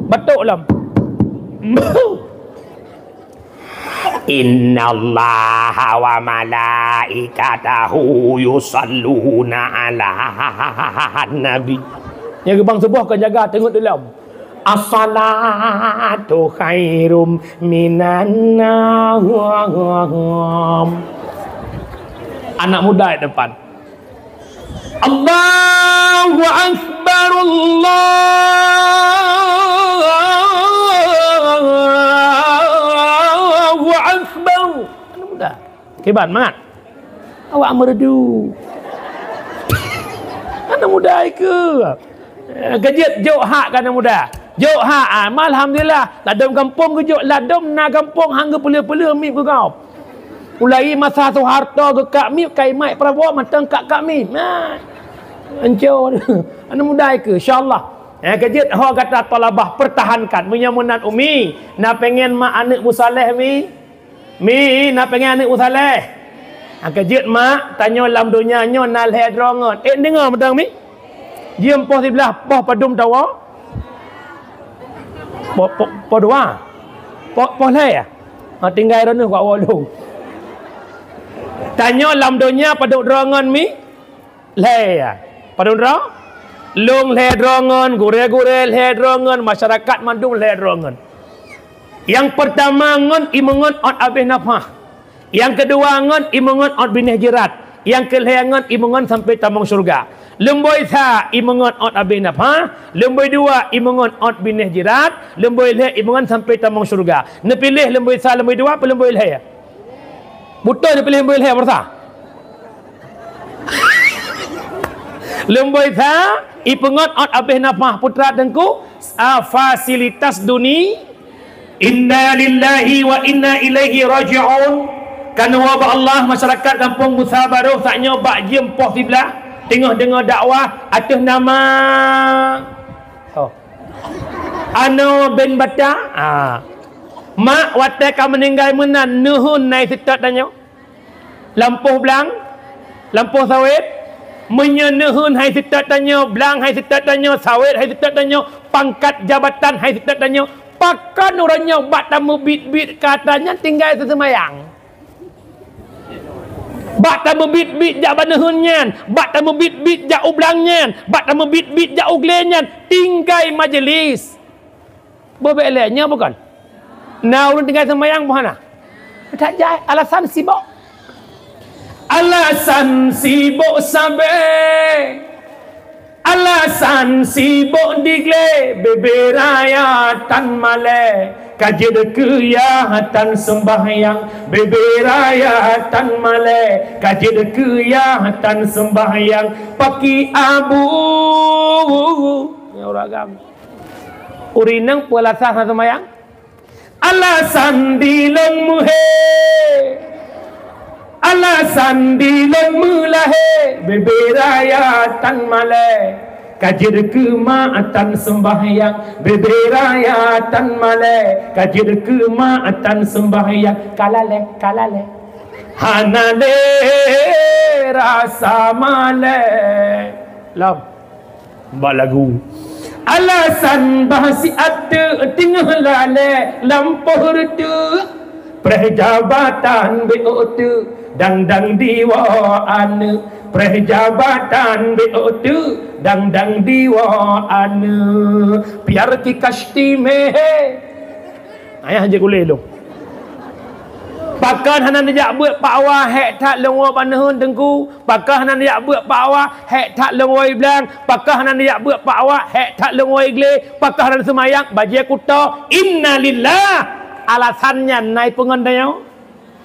Batuk lom. Innallaha wa malaikatahu yusalluna 'alan nabi. Nyang geubang suboh ka jaga teungeut lom. As-salatu khairum minan naum. Anak muda di depan. Allahu Akbar, Allahu Akbar. Anak muda. Kiban, mangat. Awak merdu. Anak muda ke? Eh, kejut jok hak ka anak muda. Jok hak, ah, alhamdulillah. Ladom gampông geujok, ladom na gampông hang geupeuleuh-peuleuh miet geugob. Mulai masa Soeharto geukak miet, kai Mat Prabowo mantong kak-kak miet. Nah. Ancô. Anak muda ke, insyaallah. Eh, kejut ho gata talabah pertahankan. Meunyoe meunan Umi, na pengen mak aneuk bu saleh Mi? Mi, na pengen aneuk bu saleh? Ha, kejut mak, tanyoe lam donya nyoe na lhèe droe ngon. Eh, deungoe mantong Mi? Jeuem poh siblaih, poh padum tawoe? Poh, poh, poh dua? Poh, poh lhèe ya? Ha, tinggai droeneuh keu awak lôn. Tanyoe lam donya padum droe ngon Mi? Lhèe ya. Padum droe? Lôn lhèe droe ngon, gurèe-gurèe lhèe droe ngon, masyarakat mandum lhèe droe ngon. Nyang peurtama ngon imeungon ôt abéh nafah. Nyang keudua ngon imeungon ôt binéh jeurat. Nyang keulhèe ngon imeungon sampoe tamong syeuruga. Lumbôi sa imeungon ôt abéh nafah, lumbôi dua imeungon ôt binéh jeurat, lumbôi lhèe imeungon sampoe tamong syeuruga. Neupiléh lumbôi sa, lumbôi dua, peue lumbôi lhèe? Beutôi neupiléh lumbôi lhèe, peursa? Lumbôi sa ipeungon ôt abéh nafah, putra teungku, ah, fasilitas duni-, Inna lillahi wa inna ilaihi raji'un. Keunoe bak Allah, masyarakat Gampông Busa Barôh, saat nyoe bak jeuem poh siblaih, teungoh deungoe dakwah ateueh nama, oh, Anoe bin Bata. Ah. Mak watèe ka meuninggai meunan, neuheun hai seutôt tanyoe. Lampôh blang, lampôh sawét, meunyoe neuheun hai seutôt tanyoe, blang hai seutôt tanyoe, sawét hai seutôt tanyoe, pangkat jabatan hai seutôt tanyoe, pakon uroe nyoe bak tameubiet-biet ka atra nyan tinggai seuseumayang? Bak tameubiet-biet jak bak neuheun nyan, bak tameubiet-biet jak u blang nyan, bak tameubiet-biet jak u glé nyan, tinggai majelis. Boh bék lé nyoe bukon? Na ureuëng tinggai seumayang boh hana? That jai alasan sibok. Alasan sibok sabe. Alasan sibok di glé, bebe raya tan malée. Ka jeuet keu yah tan seumbahyang, bebe raya tan malée. Ka jeuet keu yah tan seumbahyang, paki abu. Nyoe ureuëng agam. Ureuëng inong peue alasan hana seumayang? Alasan di lôn meuhé. Alasan di lôn meulahé. Bebe raya tan malée. Ka jeuet keu mak tan seumbahyang. Bebe raya tan malée. Ka jeuet keu mak tan seumbahyang. Ka lalée, ka lalée. Hana lé rasa malée. Lom. Bak lagu. Alasan bah siat teuk teungoh lalée lampôh reuteuek. Preh jabatan bék ôk teuk dang-dang diwoe aneuk. Preh jabatan bék ôk teuk dang-dang diwoe aneuk. Piar ki kasti meh. Ayah jeuet kulé lôn. Pakon hana neujak beuet pak wa hék that lôn woe bak neuheun teungku? Pakon hana neujak beuet pak wa hék that lôn woe blang? Pakon hana neujak beuet pak wa hék that lôn woe glé? Pakon hana neuseumayang bajée kuto? Innalillah! Alasan nyan na ipeungon tanyoe?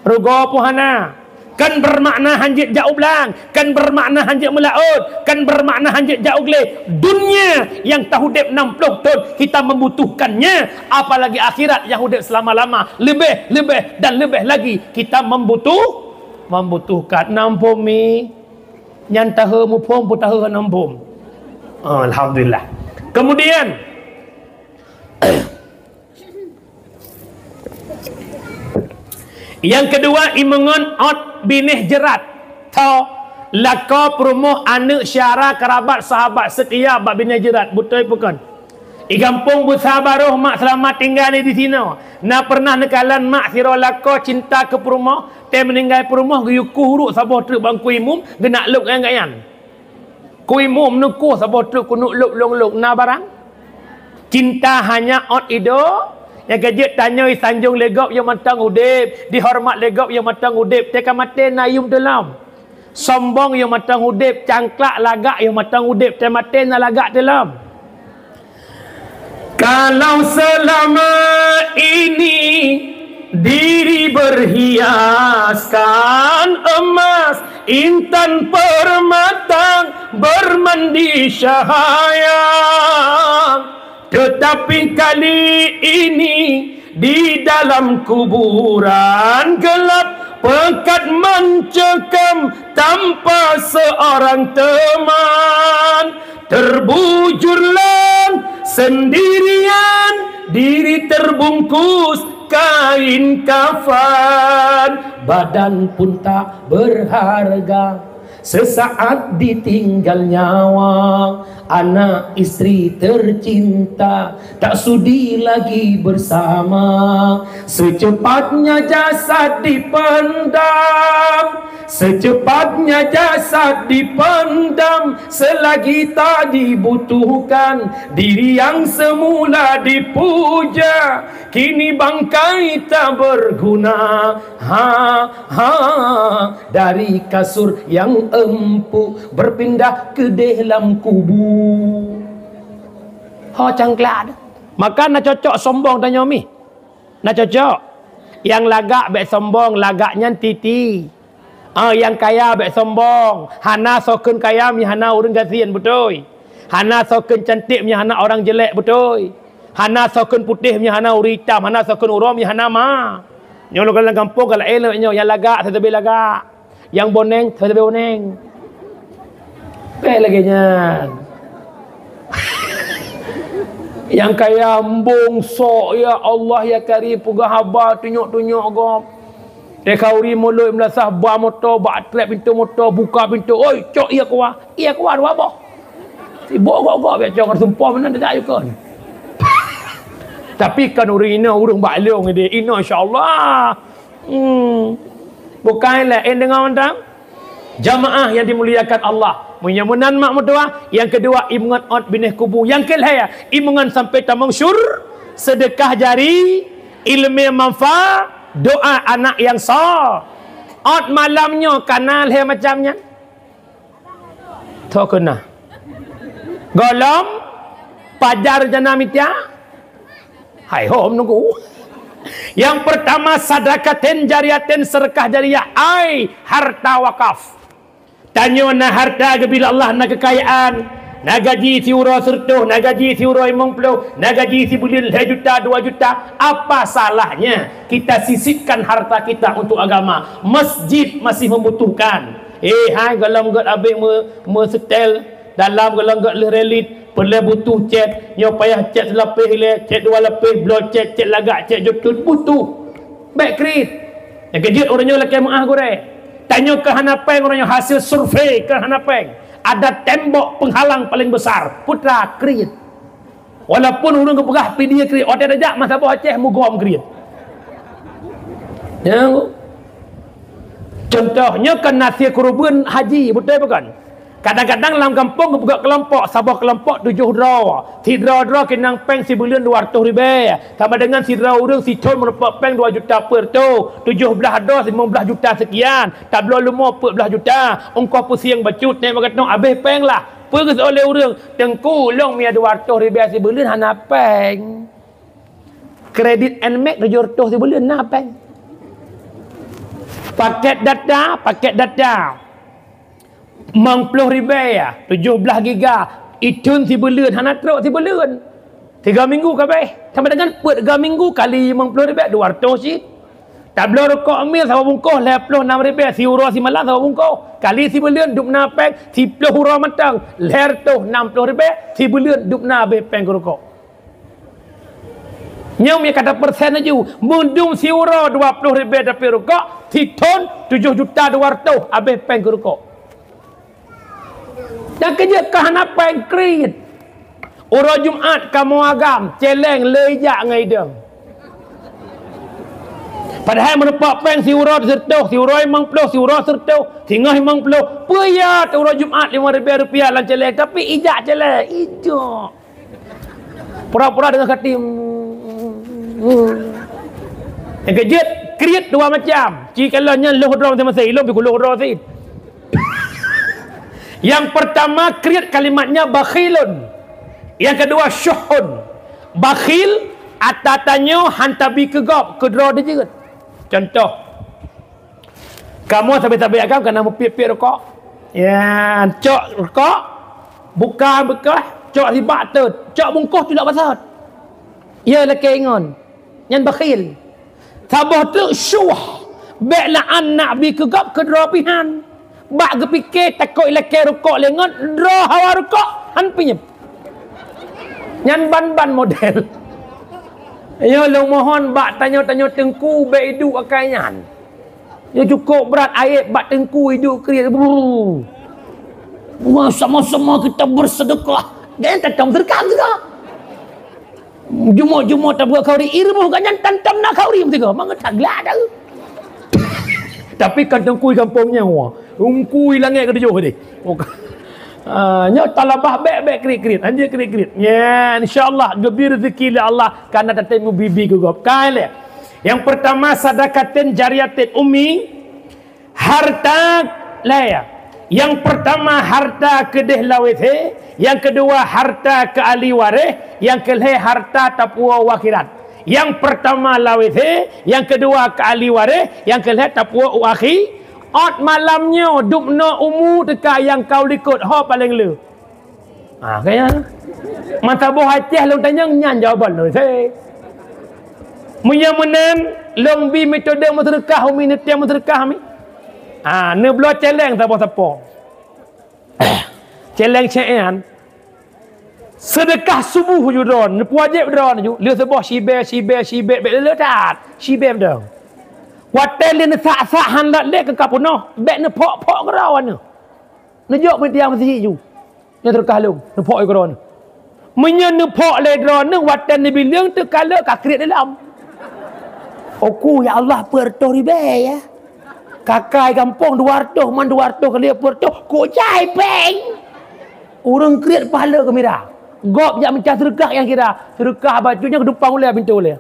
Rugoe pun hana. Kan bermakna hanjeuet jak u blang, kan bermakna hanjeuet meulaôt, kan bermakna hanjeuet jak u glé. Dunia yang taudeb enam puluh thon, kita membutuhkannya, apalagi akhirat yang udeb selama-lama, lebih, lebih dan lebih lagi kita membutuh, membutuhkan. Nam phom mi, nyan tahe muphom, pun tahe nam phom. Alhamdulillah. Kemudian, nyang keudua, imeungon ôt binéh jeurat. Tho, lakoe peurumoh, aneuk, syara, kerabat, sahabat seutia bak binéh jeurat. Beutôi peue kon? Di gampông Beusa Baroh mak Seulamat tinggai di sinoe. Na peureunah neukalon mak sidroe lakoe cinta keu peurumoh, teuh meuninggai peurumoh geuyue kueh uruek saboh treuk bak Teungku Imum, geunak lôb ngon gobnyan. Teungku Imum neukueh saboh treuk keuneuk lôb lôn-lôn, na barang? Cinta hanya ôt idôk, nyang ka jeuet tanyoe sanjong lé gob yoh mantong udeb, dihoreumat lé gob yoh mantong udeb, teuka maté na yuem teuh lom. Sombong yoh mantong udeb, cangklak lagak yoh mantong udeb, teuka maté na lagak teuh lom. Kalau selama ini diri berhiaskan emas, intan permata, bermandi cahaya, tetapi kali ini di dalam kuburan gelap, pekat mencekam tanpa seorang teman. Terbujurlah sendirian, diri terbungkus kain kafan, badan pun tak berharga. Sesaat ditinggal nyawa, anak istri tercinta tak sudi lagi bersama. Secepatnya jasad dipendam, secepatnya jasad dipendam, selagi tak dibutuhkan, diri yang semula dipuja, kini bangkai tak berguna. Ha, ha, dari kasur yang empuk berpindah ke dalam kubu. Ho cangklak. Maka na cocok sombong tanyoe mi. Na cocok. Nyang lagak bék sombong, lagak nyan titi. Ah, nyang kaya bék sombong. Hana soe kheun kaya mi hana ureuëng gasien, beutôi. Hana soe kheun cantik mi hana orang jelek, beutôi. Hana soe kheun putéh mi hana ureuëng itam, hana soe kheun uroe mi hana ma. Nyoe lôn lam gampông ka laén nyoe, nyang lagak sabe lagak. Nyang boneng sabe boneng. Bék lagée nyan. Nyang kaya embong sok, ya Allah, ya Karim, peugah haba tunyok-tunyok gob. Teuka ureuëng mulod meulasah ba moto, bak trép pintoe moto, buka pintoe, "Oi, cok ie kuah, ie kuah dua boh." Sibok gok-gok bék cok, sumpah meunan tidak yukon. Tapi kan ureuëng inoe ureuëng bak lông ideh, inoe insya Allah. Hmm. Bukan laén deungon mantong. Jamaah yang dimuliakan Allah. Meunyoe meunan mak meutuah, yang kedua imeungon ôt binéh kubu. Yang kelhée, imeungon sampai tamong syur, sedekah jari, ilmu manfa, doa anak yang sa. Ôt malam nyoe kana lhée macam nyan. Tho keuna. Golom pajar jana mitia. Hai hom nunggu. Yang pertama sadakatin jariyatin, sedekah jariah, ai harta wakaf. Tanyoe na harta geubri lé Allah, na keukayaan, na gaji siuroe seureutôh, na gaji siuroe limong ploh, na gaji sibuleuen lhée juta, dua juta. Apa salahnya kita sisipkan harta kita untuk agama? Masjid masih membutuhkan. Eh, hai golom gét abéh me-, meusetel dalam golom gét lheueh relit, peureulée butuh cét, nyoe payah cét seulapéh ilée, cét dua lapéh, bloe cét, cét lagak, cét jeuet butuh. Bék kriet. Nyang keujeuet ureuëng nyoe lakée meuáh gurée. Tanyoe keu hana péng ureuëng nyoe hasil survei keu hana péng. Ada tembok penghalang paling besar, putra kriet. Walaupun ureuëng geupeugah pidie kriet, watée tajak masa boh Aceh mugom kriet. Ya. Contoh, nyoe kan na sie keureubeuen haji, beutôi bukan? Kadang-kadang lam gampông geupeugah keulompok, saboh keulompok tujoh droe. Sidroe droe keunong péng sibuleuen dua reutôh ribée, sama dengan sidroe ureuëng sithon meurumpok péng dua juta peuet reutôh, tujoh blaih droe limong blaih juta seukian, tabloe leumo peuet blaih juta, ongkoh pusieng bacut, nék meugatong abéh péng lah. Peugah oleh ureuëng, "Teungku, lôn mia dua reutôh ribée sibuleuen hana péng." Kredit Nmax tujoh reutôh sibuleuen na péng. Paket data, paket data. Limong ploh ribée, ya, tujoh blaih giga, ithon sibuleuen, hana trok sibuleuen. Tiga minggu ka abéh. Sama dengan peuet tiga minggu kali limong ploh ribée, dua reutôh cit. Tabloe rukok mil saboh bungkôh, lhée ploh nam ribée, siuroe simalam saboh bungkôh. Kali sibuleuen, dum na péng, siploh uroe mantong, lhée reutôh nam ploh ribée, sibuleuen, dum na abéh péng keu rukok. Nyoe meukat persen laju, meudum siuroe dua ploh ribée tapi rukok, sithon tujoh juta dua reutôh abéh péng keu rukok. Nyang keujeuet ka hana péng kriet. Uroe Jumat kamoe agam, celeng le ijak ngon idong. Padahai meurumpok péng siuroe sireutôh, siuroe limong ploh, siuroe sireutôh, singoh limong ploh. Peue ya uroe Jumat limong ribèe rupiah lam celeng, tapi ijak celeng, ijak. Pura-pura deungon kati. Nyang keujeuet, kriet dua macam. Ci kalon nyan lhôh droe maséng-maséng, ilôn pih kulhôh droe sit. Yang pertama, kriet kalimatnya bakhilun. Yang kedua, syuhun. Bakhil, ata tanyoe han tabi keu gob, keu droe jeuet. Contoh, kamoe sabe-sabe agam kana meupiep-piep rukok. Ya, cok rukok, buka beukah, cok sibak teut, cok bungkôh tulak basot. Ya, lakée ngon. Nyan bakhil. Saboh teuk syuh, bék la'an nak bi keu gob keu droe pih han. Bak geupike takot ilakée rukok lé ngon droe hawa rukok han pinyeb. Nyan ban-ban model. Nyoe lôn mohon bak tanyoe-tanyoe teungku bék iduek akai nyan. Nyoe cukôp brat ayeb bak teungku iduek kriet. Brrr. Wah, sama-sama kita bersedekah. Jangan tetap sedekah juga. Jumoe-jumoe tabuka khauri, irumoh gobnyan tantom na khauri meusigoe, mangat that glak dah. Tapi kan teungku gampông nyan, wah. Teungku langét ketujoh deh. Ah, nyoe talabah bék-bék kriet-kriet, hanjeuet kriet-kriet. Ya, insya-Allah geubri rezeki lé Allah kana tatem mubi-bi keu gob. Kai lé. Yang pertama, sadaqatin jariyatin, Umi. Harta lhèe. Yang pertama harta keudeh lawét he, yang kedua harta keu ahli waréh, yang keulhèe harta tapuwoe u akhirat. Yang pertama lawét he, yang kedua keu ahli waréh, yang keulhèe tapuwoe u akhi-, ôt malam nyoe dubnoe umu teuka nyang ka u likot ho paleng le. Ha, kaya. Mata boh Aceh lôn tanyong nyan jawaban lôn. He. Meunyoe meunan, lôn bi metode meuseudeukah, umi neutém meuseudeukah mi. Ha, neubloe celeng saboh sapo. Celeng ceu'en. Seudeukah suboh ju droe, neupuwajéb droe ju. Lheueh suboh sibée, sibée, sibée, bék le that. Sibée meudoe. Watée lé neusak-sak han lat lé keu ka peunoh, bék neuphok-phok keudroe nyoe. Neujok meutiang meusihi ju. Nyoe teureukah lôn, neuphok keudroe nyoe. Meunyoe neuphok lé droe nyoe, watée neubileueng teuka le ka kriet lé lom. Oku, ya Allah, peuet reutôh ribée, ya. Kakai gampông dua reutôh, man dua reutôh kali peuet reutôh, kok jai péng. Ureuëng kriet pahala geumira. Gob jak meucah seudeukah nyang kira. Seudeukah bacut nyan keudumpang ulée, pintoe ulée.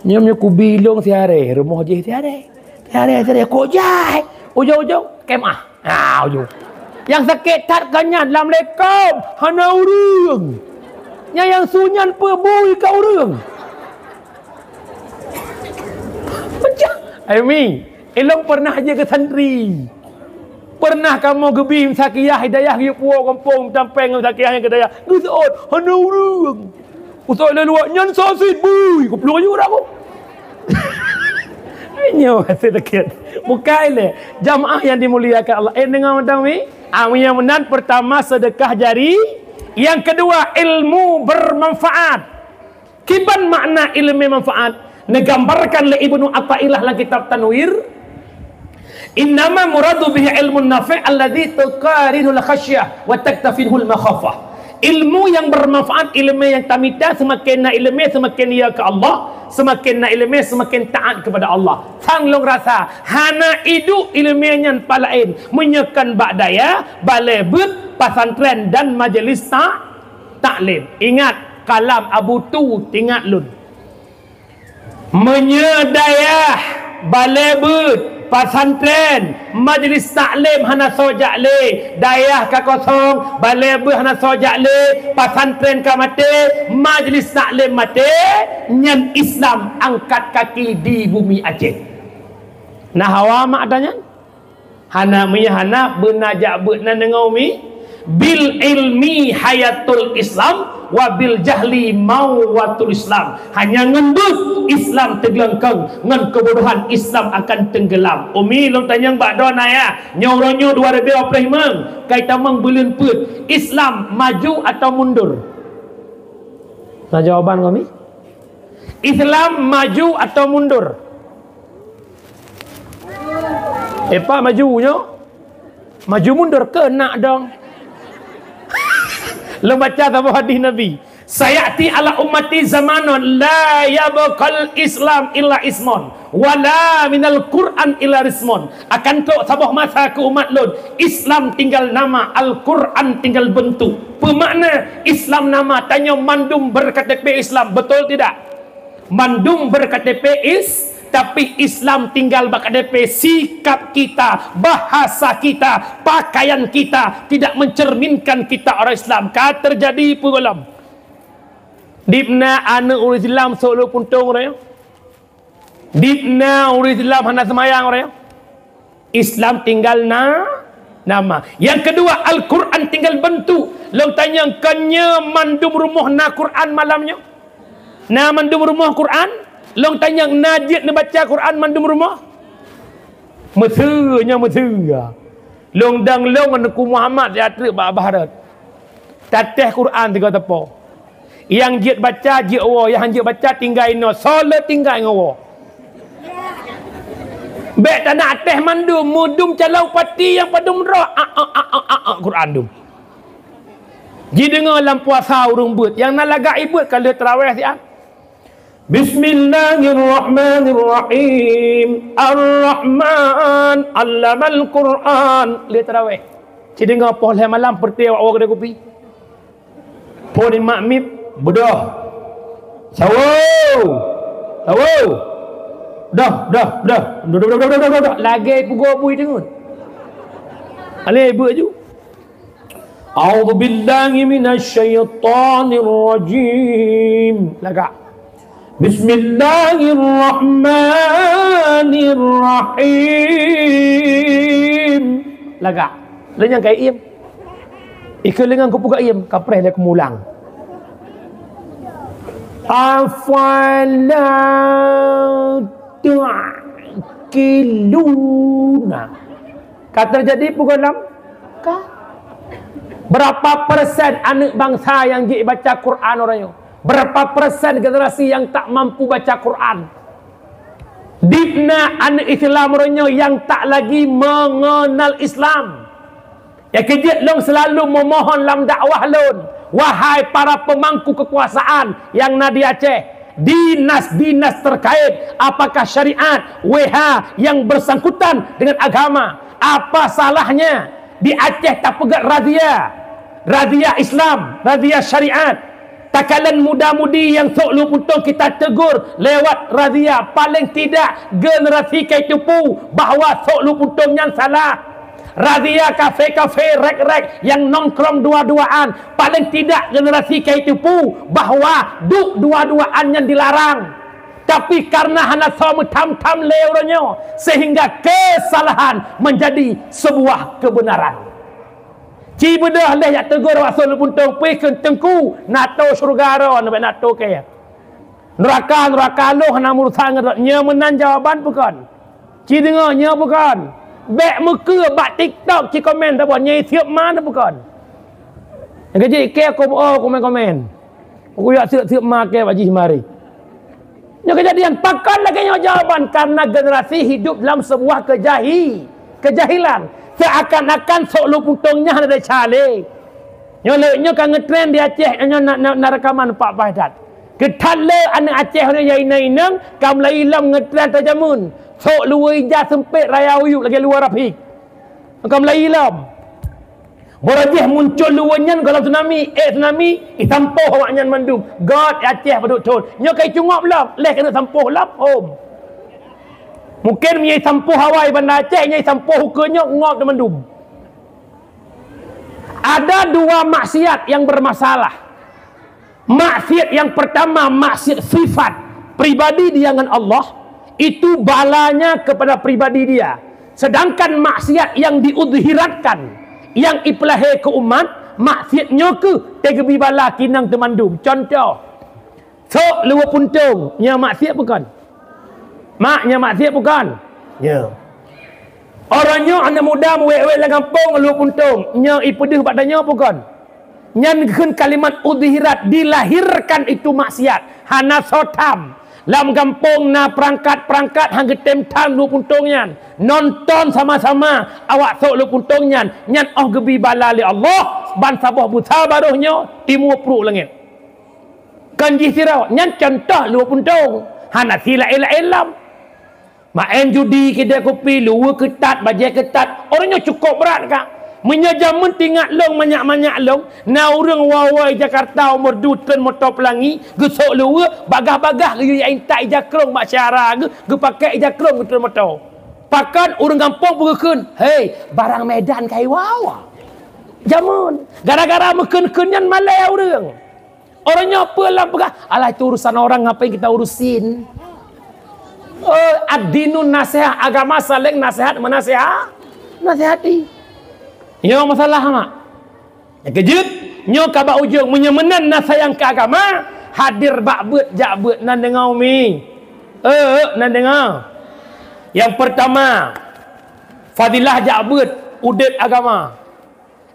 Nyoe, nyoe kubi lôn siaré, rumoh jih siaré. Siaré, siaré, kok jai. Ujong-ujong, kemah. Ha, ujong. Nyang sakét that ka nyan, lam lekom, hana ureuëng. Nyang, nyang su nyan peue bui ka ureuëng. Pecah. Ai mi, ilong pernah je ke santri. Pernah kamoe geubi meusakiah hidayah geuyue puwoe gampông tampéng meusakiah nyang keudayah. Geuseuôt, hana ureuëng. Usai lé luwa nyan sasit bui, goblok ayu dak ku. Nyoe sedikit. Bukai lé. Jamaah yang dimuliakan Allah. Eh, dengar mantong mi? Ah, yang meunan pertama sedekah jari, yang kedua ilmu bermanfaat. Kiban makna ilmu manfaat? Neugambarkan lé Ibnu Athaillah lam kitab Tanwir, "Innama muradu bihi ilmun nafi' alladzi tuqarinul khasyah wa taktafinhul makhafah." Ilmu yang bermanfaat, ilmu yang tamita, semakin na ilmu, semakin ia ke Allah, semakin na ilmu, semakin taat kepada Allah. Sang lôn rasa, hana idup ilmu nyan palaén, meunyoe kon bak dayah, balai beuet, pesantren dan majelis ta-, taklim. Ingat, kalam Abu Tu, ingat lôn. Meunyoe dayah, balai beuet, pesantren, majelis taklim hana soe jak lé, dayah ka kosong, balai beuet hana soe jak lé, pesantren ka maté, majelis taklim maté, nyan Islam angkat kaki di bumi Aceh. Na hawa mak ata nyan? Hana, meunyoe hana, beuna jak beuet nan deungoe mi, "Bil ilmi hayatul Islam, wa bil jahli mauwatul Islam." Hanya ngon beuet Islam teuglengkeng, ngon keubodohan Islam akan tenggelam. Umi lôn tanyong bak droe na ya, nyoe uroe nyoe dua ribèe dua puluh lima, kai tamong buleuen peuet. Islam maju atau mundur? Na jawaban kami? Islam maju atau mundur? Eh, Pak, maju nyoe. Maju mundur keunak dong. Lôn baca saboh hadis Nabi, "Sayati ala ummati zamanun la yabqal Islam illa ismun, wala minal Qur'an illa rismun." Akan trok saboh masa keu umat lôn, Islam tinggal nama, Al-Quran tinggal bentuk. Peue makna Islam nama? Tanyoe mandum ber-K T P Islam, betul tidak? Mandum ber-K T P is, tapi Islam tinggal bak K T P. Sikap kita, bahasa kita, pakaian kita tidak mencerminkan kita orang Islam. Ka terjadi peue gohlom? Dibna aneuk ureueng Islam sôk lôn puntông ureueng nyoe. Dibna ureueng Islam hana seumayang ureueng nyoe. Islam tinggal na nama. Yang kedua, Al-Quran tinggal bentuk. Lôn tanyong, kon nyoe mandum rumoh na Quran malam nyoe? Na mandum rumoh Quran? Lôn tanyong, na jeuet neubaca Quran mandum rumoh? Meuseu, nyoe meuseu. Lôn dang lôn ngon Teungku Muhammad siat treuk bak Abah Rot. Tatéh Quran tiga teupô. Nyang jeuet baca, jeuet woe, nyang han jeuet baca, tinggai inoe. Soe le tinggai ngon woe? Bék tanak atéh mandum, meudum calon bupati nyang padum droe, a, a, Quran dum. Jideungoe lam puasa ureueng beuet, nyang na lagak ié beuet ka lheueh tarawéh siat. Bismillahirrahmanirrahim. Ar-Rahman, 'allamal Qur'an. Lheueh tarawéh. Jideungoe poh lhèe malam peureté awak woe keudè kupi. Phôn nibak mic, beudôh. Sawoe! Sawoe! Dah, dah, dah. Dah, dah, dah. Lagèe pugoe bui teungeut. Alèh beuet ju. A'udzubillahi minasyaitonirrajim. Lagak. Bismillahirrahmanirrahim. Lagak. Lé nyang ka iem. Ikeue lé ngon kupeugah iem, kapreh lé keumulang. Afala ta'qiluna. Ka terjadi peue gohlom? Ka. Berapa persen aneuk bansa nyang jibaca Quran uroe nyoe? Berapa persen generasi yang tak mampu baca Quran? Dibna aneuk Islam uroe nyoe nyang tak lagi mengenal Islam. Nyang keujeuet lôn selalu memohon lam dakwah lôn, wahai para pemangku kekuasaan nyang na di Aceh, dinas-dinas terkait, apakah syariat, W H yang bersangkutan dengan agama, apa salahnya di Aceh tapeugah razia, razia Islam, razia syariat? Takalon muda-mudi nyang sôk luwue puntông kita tegur lewat razia, paling tidak generasi ka jiteupeue bahwa sôk luwue puntông nyan salah. Razia kafe-kafe, rek-rek nyang nongkrong dua-duaan, paling tidak generasi ka jiteupeue bahwa duek dua-duaan nyan dilarang. Tapi karena hana soe meutham-tham lé uroe nyoe, sehingga kesalahan menjadi sebuah kebenaran. Ci beudôh lheueh jak teugor awak sôk luwue puntông, pih kheun teungku, na tô syeuruga droe, na bèk na tô kèe. Nuraka, nuraka lôn hana meurusan ngon droe. Nyoe meunan jawaban peue kon? Ci deungoe, nyoe peue kon? Bèk meukeue bak TikTok ci komen saboh, nyoe siep ma na peue kon? Nyang keujeuet kèe kobeuo komen-komen. Kujak siep-siep ma kèe bak jih mari. Nyoe keujadian, pakon lagèe nyoe jawaban? Karena generasi hidup dalam sebuah kejahi-, kejahilan. Seakan-akan sôk luwue puntông nyan hana desya lé. Nyoe lé, nyoe ka ngetren di Aceh, nyoe na, na, na reukaman Pak Bahdat. Keuthat lé aneuk Aceh nyoe nyang inong-inong, ka mulai lom ngetren tajameun. Sôk luwue ija seumpét raya uyuek lagèe luwue Rafiq. Ka mulai lom. Barô jih muncul luwue nyan gohlom tsunami, eh tsunami, jisampôh awaknyan mandum. Göt Aceh padub thôn. Nyoe ka jicungok lom, lheueh keuneuk sampôh lom, hom. Mungken meunyoe jisampôh awai Banda Aceh, nyoe jisampôh ukeue nyoe ngop teumandum. Ada dua maksiat yang bermasalah. Maksiat yang pertama, maksiat sifat pribadi dia dengan Allah, itu balanya kepada pribadi dia. Sedangkan maksiat yang diudhiratkan, yang ipeulahé keu umat, maksiat nyoe keuh teugeubri bala keu inong teumandum. Contoh, sôk luwue puntông, nyoe maksiat peue kon? Mak, nyoe maksiat peue kon? Nyoe. Uroe nyoe aneuk muda meuwét-wét lam gampông luwue puntông, nyoe ipeudeuh bak tanyoe peue kon? Nyan kheun kalimat udhirat, dilahirkan itu maksiat. Hana soe tham. Lam gampông na peurangkat-peurangkat han geutem tham luwue puntông nyan. Nonton sama-sama awak sôk luwue puntông nyan. Nyan óh geubri bala lé Allah. Ban saboh busa baroh nyoe timu pruek langét. Kan jih sidroe, nyan contoh lheueh puntông. Hana si laén-laén lom. Maén judi, keudè kupi, luweue keutat, bajèe keutat. Ureueng nyoe cukôp brat ka. Meunyoe jameun teuingat lôn, manyak-manyak lôn, na ureueng woe-woe Jakarta u Meureudu treun moto peulangi, geusôk luweue, bagaih-bagaih geuyue intat ija krông bak syara geuh, geupakèk ija krông geutreun moto. Pakon ureueng gampông peugeuh kheun, "Hei, barang Medan ka iwoe." Jameun. Gara-gara meukheun-kheun nyan malèe ureueng. Ureueng nyoe peue lam peugah, "Alah, itu urusan orang, ngapain kita urusin?" Oh, ad-dinun nasihah, agama saling nasihat, menasihat, nasihati. Nyoe masalah mak. Nyang keujeuet, nyoe ka bak ujông, meunyoe meunan na sayang keu agama, hadir bak beuet, jak beuet, nan deungoe umi. Eh, nan deungoe. Nyang peurtama, fadilah jak beuet, udép agama.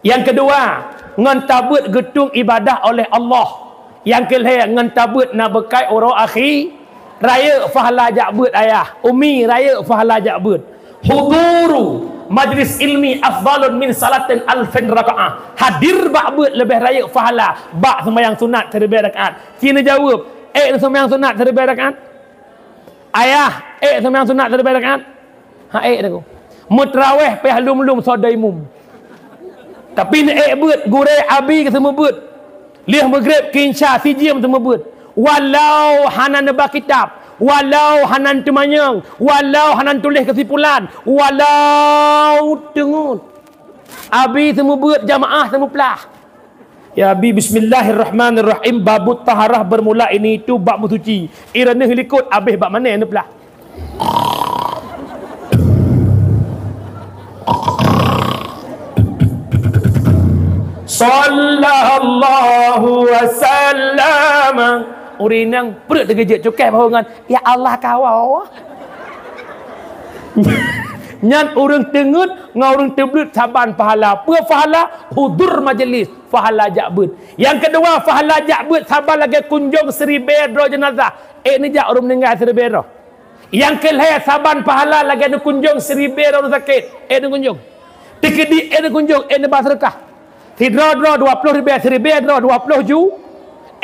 Nyang keudua, ngon tabeuet geutueng ibadah oleh Allah. Nyang keulhèe, ngon tabeuet na beukai uroe akhi. Rayeuk pahala jak beuet ayah, umi, rayeuk pahala jak beuet. Huduru majlis ilmi afdalun min salatin alfin rakaah. Hadir bak beuet leubeh rayeuk pahala bak seumayang sunat siribèe rakaat. Ci neujaweueb, ék neuseumayang sunat siribèe rakaat? Ayah, ék seumayang sunat siribèe rakaat? Han ék teuh. Meutrawéh payah lom-lom soe daimum. Tapi neuék beuet, gurèe abi geuseumeubeuet. Lheueh meugreb keu insya sijeuem seumeubeuet. Walau hana neuba kitab, walau hana neuteumanyong, walau hana neutuléh keusimpulan, walau teungeut. Abi seumeubeuet, jamaah seumeuplah. Ya Abi, bismillahirrahmanirrahim. Babut taharah bermula ini itu bab meusuci. Ireuneuh likot abéh bak mané neuplah. Sallallahu wasallam. Ureueng inong pruet teugeujeuet cukai bahongan. Ya Allah, kawoe. Nyan ureueng teungeut ngon ureueng teubleuet saban pahala. Peue pahala? Hudur majelis, pahala jak beuet. Nyang keudua, pahala jak beuet saban lagèe kunjông siribèe droe jeunazah. Ék neujak ureueng meuninggai siribèe droe. Nyang keulhèe, saban pahala lagèe neukunjông siribèe droe ureueng sakét. Ék neukunjông. Teukeudi ék neukunjông, ék neuba seudeukah. Sidroe-droe dua ploh ribèe, siribèe droe dua ploh ju.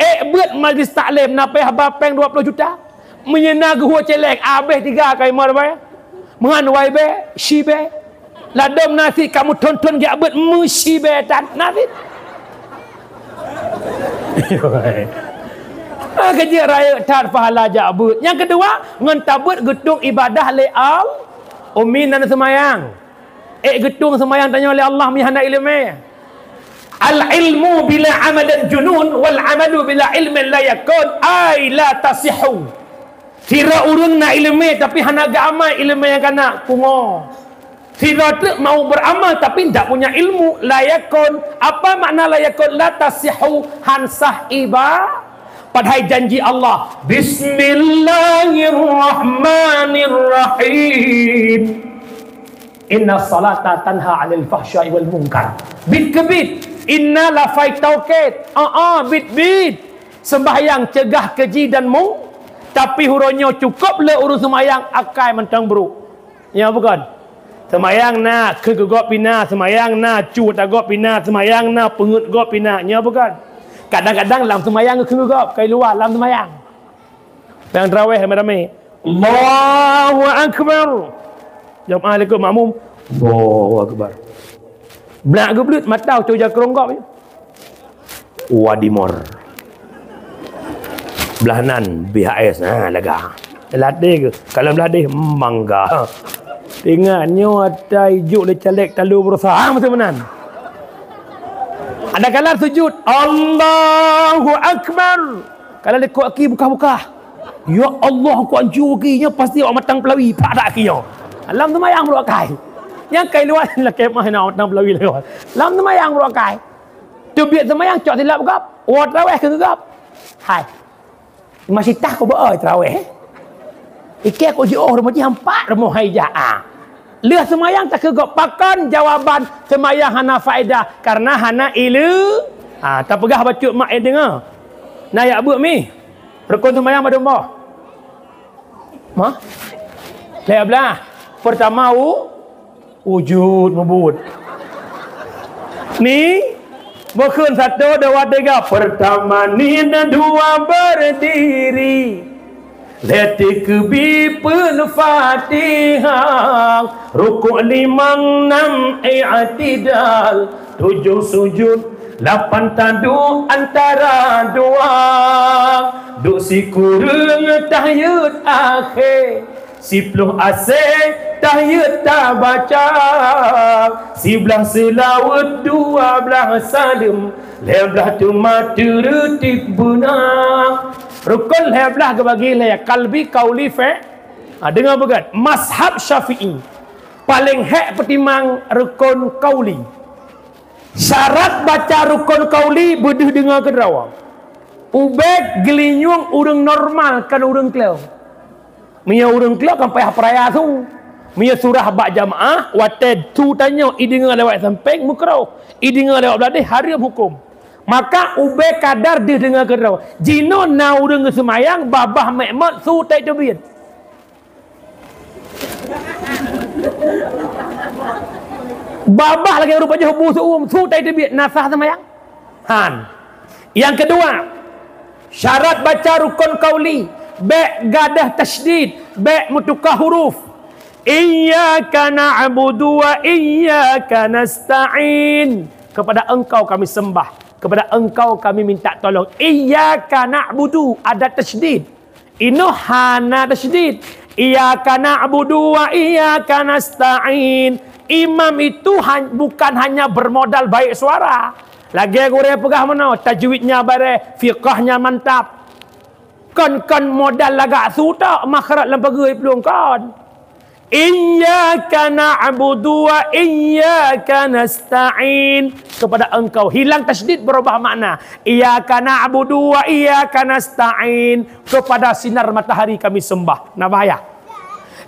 Ék beuet majlis taklim, na payah ba péng dua ploh juta. Meunyoe na geuhue céléng, abéh tiga kali meurubai. Meuhan wai bèe, shi bèe. Ladôm nasi kamoe thon-thon jak beuet meushi bèe that nasi. Ah, keujeuet rayeuk that pahala jak beuet. Nyang keudua, ngon tabeuet geutueng ibadah lé Allah. Umi nan seumayang. Ék geutueng seumayang tanyoe lé Allah meuhana ileumèe. Al ilmu bila amalin junun, wal amalu bila ilmin la yakun, ay la tasihhu. Sidroe ureueng na ileumèe tapi hana geuamal ileumèe nyang kana, pungo. Sidroe treuk mau beramal tapi ndak punya ilmu, la yakun. Apa makna la yakun? La tasihhu, han sah iba-, padahai janji Allah, bismillahirrahmanirrahim. Inna salata tanha 'anil fahsya'i wal munkar. Bit keu bit. Inna lafai taukid. Aa, bit-bit. Seumbahyang ceugah keuji dan mung-, tapi uroe nyoe cukôp le ureueng seumbahyang akai mantong brôk. Nyo bukon? Seumbahyang na keu geugob pih na, seumbahyang na cu ata gob pih na, seumbahyang na peungeuet gob pih na. Nyo bukon? Kadang-kadang lam seumbahyang keu geugob, kai luwa lam seumbahyang. Nyang traweh ramé-ramé. Allahu Akbar. Jamaah likot makmum. Allahu Akbar. Blak geubleut mata ucok jakrong gob. Wadimor. Blah nan B H S, ha, lega. Ladeh ke? Kalau ladeh, mangga. Ingat nyoe ata ijuk lé caleg talu berusaha masa meunan. Ada kala sujud, Allahu Akbar. Kalau likot aki bukah-bukah. Ya Allah, aku ancu aki. Nyoe pasti awak matang pelawi. Pak dak aki nyoe. Lam seumayang brôk akai. Nyang kai luwa lakèe mah na matang pelawi lewat. Lam seumayang brôk akai. Teubiet seumayang cok silap gob. Woe traweh keu gob. Hai. Masih tah ku beu traweh. Ikeu ku jiôh rumoh jih empat rumoh hai jah. Ah. Lheueh seumayang takeu gob, pakon jawaban seumayang hana faedah karena hana ileu-, ah, tapeugah bacut mak eh deungoe. Na yak beuet mi. Rukon seumayang padum boh? Mah? Lhèe blah. Pertama u-, wujud meubuet. Ni, Bukon satu, dua, tiga. Pertama nina, dua berdiri. Lhèe teukeubi peuet Fatihah. Rukuk limong, nam i'tidal. Tujoh sujud, lapan taduek antara dua. Duek sikureueng tahiyat akhé. Siploh asèe tahiyat tabaca, siblaih seulaweuet, dua blaih saleuem, lhèe blaih teuma teureutib beuna. Rukon lhèe blaih geubagi lhèe, kalbi, kauli, fe-, ha, deungö beugöt. Mazhab Syafi'i paléng hèk peutimang rukon kauli. Syarat baca rukon kauli beudeuh deungö keudroe. Ubé geulinyueng ureueng normal, kon ureueng kleu. Meunyoe ureueng kleu kan payah peuraya su. Meunyoe surah bak jamaah, watèe su tanyoe ideungö lewat sampéng, meukruh. Ideungö lewat bladeh, hareuem huköm. Maka ubé kadar deuh deungö keudroe. Jinoe na ureueng geuseumayang, babah mèk mot, su tai teubiet. Babah lagèe rupa jih bu seuuem, su tai teubiet, na sah seumayang? Han. Nyang keudua, syarat baca rukon kauli, bèk gadôh tasydid, bèk meutuka huruf. Iyyaka na'budu wa iyyaka nasta'in. Kepada Engkau kami sembah, kepada Engkau kami minta tolong. Iyyaka na'budu, ada tasydid. Inoe hana tasydid. Iyyaka na'budu wa iyyaka nasta'in. Imam itu han-, bukan hanya bermodal baik suara. Lagèe gurèe peugah meunoe, tajwidnya barèh, fiqahnya mantap. Kon, kon modal lagak su tok, makhraj lam pageue plueng kon. Iyyaka na'budu wa iyyaka nasta'in. Kepada Engkau. Hilang tasydid, berubah makna. Iyyaka na'budu wa iyyaka nasta'in. Kepada sinar matahari kami sembah. Nah, bahaya.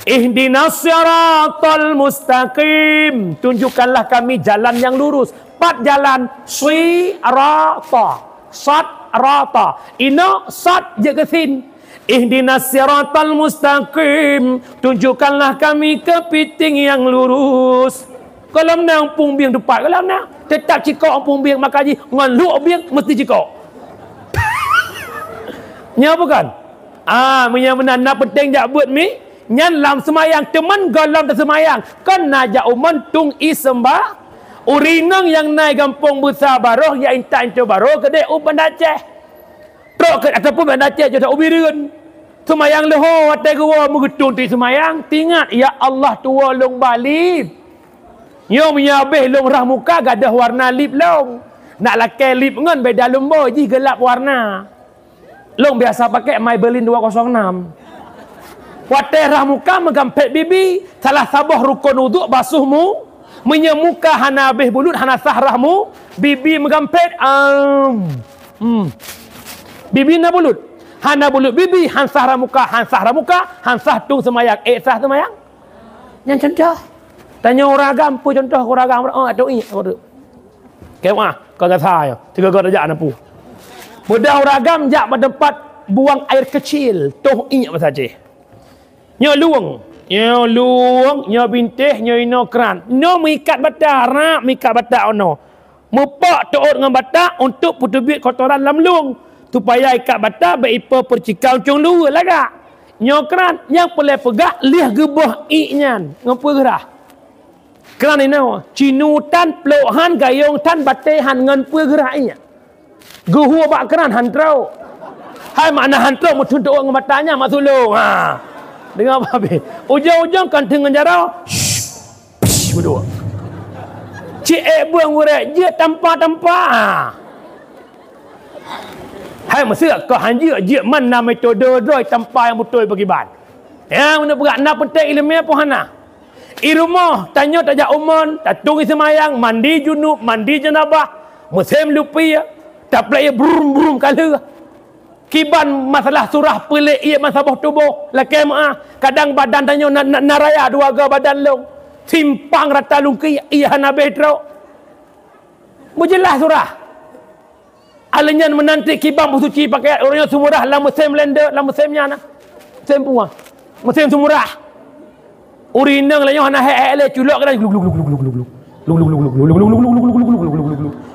Ihdinas siratal mustaqim. Tunjukkanlah kami jalan yang lurus. Pat jalan. Sirata. Sat rata. Inoe sat jeuet keu sin. Ihdinas siratal mustaqim. Tunjukkanlah kami kepiting yang lurus. Gohlom na Eumpung Bieng teumpat, gohlom na. Teutap cikok Eumpung Bieng, maka jih ngon luek bieng meusti cikok. Nyoe bukan? Ah, meunyoe meunan na peunteng jak beuet mi, nyan lam seumayang, teuma gohlom taseumayang. Kon na jak u mantong i seumba-, ureueng inong nyang na i gampông beusa baroh, jak intat intu baroh keudeh u Banda Aceh. Trok keu, ataupun Banda Aceh, jeuet u Bireuen. Seumayang leuho watèe geuwoe meugeutong teuk seumayang, teuingat, "Ya Allah, tuwoe lôn ba lip." Nyoe meunyoe abéh lôn rhah muka gadôh warna lip lôn. Nak lakèe lip ngon beda lôn boh, jih geulap warna. Lôn biasa pakai Maybelline dua kosong enam. Watèe rhah muka meugampét bibi, salah saboh rukon uduk basuh mu-, meunyoe muka hana abéh bulut, hana sah rhah mu-, bibi meugampét, am. Hmm. Bibi na bulut. Hana bulut bibi, han sah rhah muka, han sah rhah muka, han sah tueng seumayang. Ék sah seumayang? Nyan contoh. Tanyoe ureueng agam, peue contoh ureueng agam? Oh, atau i, apa tu? Keu ah, kau gasa ya. Tiga kau tajak na pu. Mudah ureueng agam jak bak teumpat buang air kecil, toh iék bahasa Aceh. Nyoe lueng, nyoe lueng, nyoe bintéh, nyoe inoe kran. Nyoe meuikat bata, rap meuikat bata inoe. Meupok teuôt ngon bata untuk peuteubiet kotoran lam lueng, supaya ikat bata bèk ipo peucikau cong luweue lagak. Nyoe kran, nyang peureulèe peugah lheueh geuboh iék nyan ngon peue geurhah. Kran inoe, cinu tan, plôk han, gayông tan, batèe han, ngon peue geurhah iék. Geuhue bak kran han trôk. Hai makna han trôk, meuteun teuôt ngon mata nyan, mak sulông. Ha. Deungö babeh. Ujông-ujông kan teungon jaroe. Shh. Psh, beudôh. Cit ék beueng urek jeuet tampa-tampa. Hai meuseuk keu han jeuet, jeuet man na metode droe tampa nyang beutôi beugiban. Nyang meuneuk peugah na peunteng ileumèe peue hana. I rumoh tanyoe tajak umon, tatueng i seumayang, mandi junub, mandi jeunabah, meusém lupie, taplek ie brum-brum ka lheueh. Kiban masalah surah peulék ié meusaboh tuboh, lakèe meuáh, kadang badan tanyoe na, na, na raya dua ga badan lôn. Simpang rata lungkui, ié hana abéh trôk. Meujeulaih surah. Alèh nyan meunan teuk kiban beusuci pakaian, ureueng nyoe seumurah lam meusém lende, lam meusém nyan na. Meusém puah. Meusém seumurah. Ureueng inong lagèe nyoe hana hék-hék lé, culok keunan gluk, gluk, gluk. Gluk, gluk, gluk, gluk.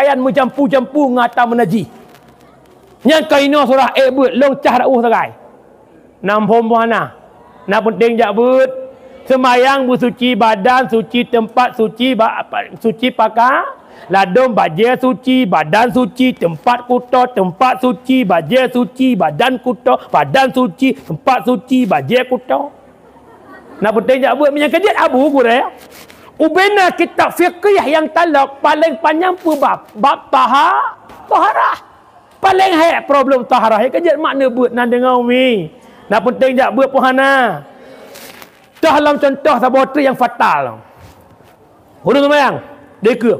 pakaian meujampu-jampu ngon atra meunajih. Nyan ka inoe surah ék beuet, lôn cah rot sagai. Nam phom boh hana. Na peunteng jak beuet. Seumayang beusuci badan, suci teumpat, suci ba-, suci paka-, ladôm bajée suci, badan suci, teumpat kuto, teumpat suci, bajée suci, badan kuto, badan suci, teumpat suci, bajée kuto. Na peunteng jak beuet, meunyan keujeuet Abu Hurairah. Ubena kitab fikih nyang talok paléng panyang peue bab, bab taha-, taharah. Paléng hék problem taharah, nyang keujeuet mak neubeuet nan deungoe umi. Na peunteng jak beuet peue hana. Toh lom cuntoh saboh treuk nyang fatal. Ureuëng seumayang, dikeue.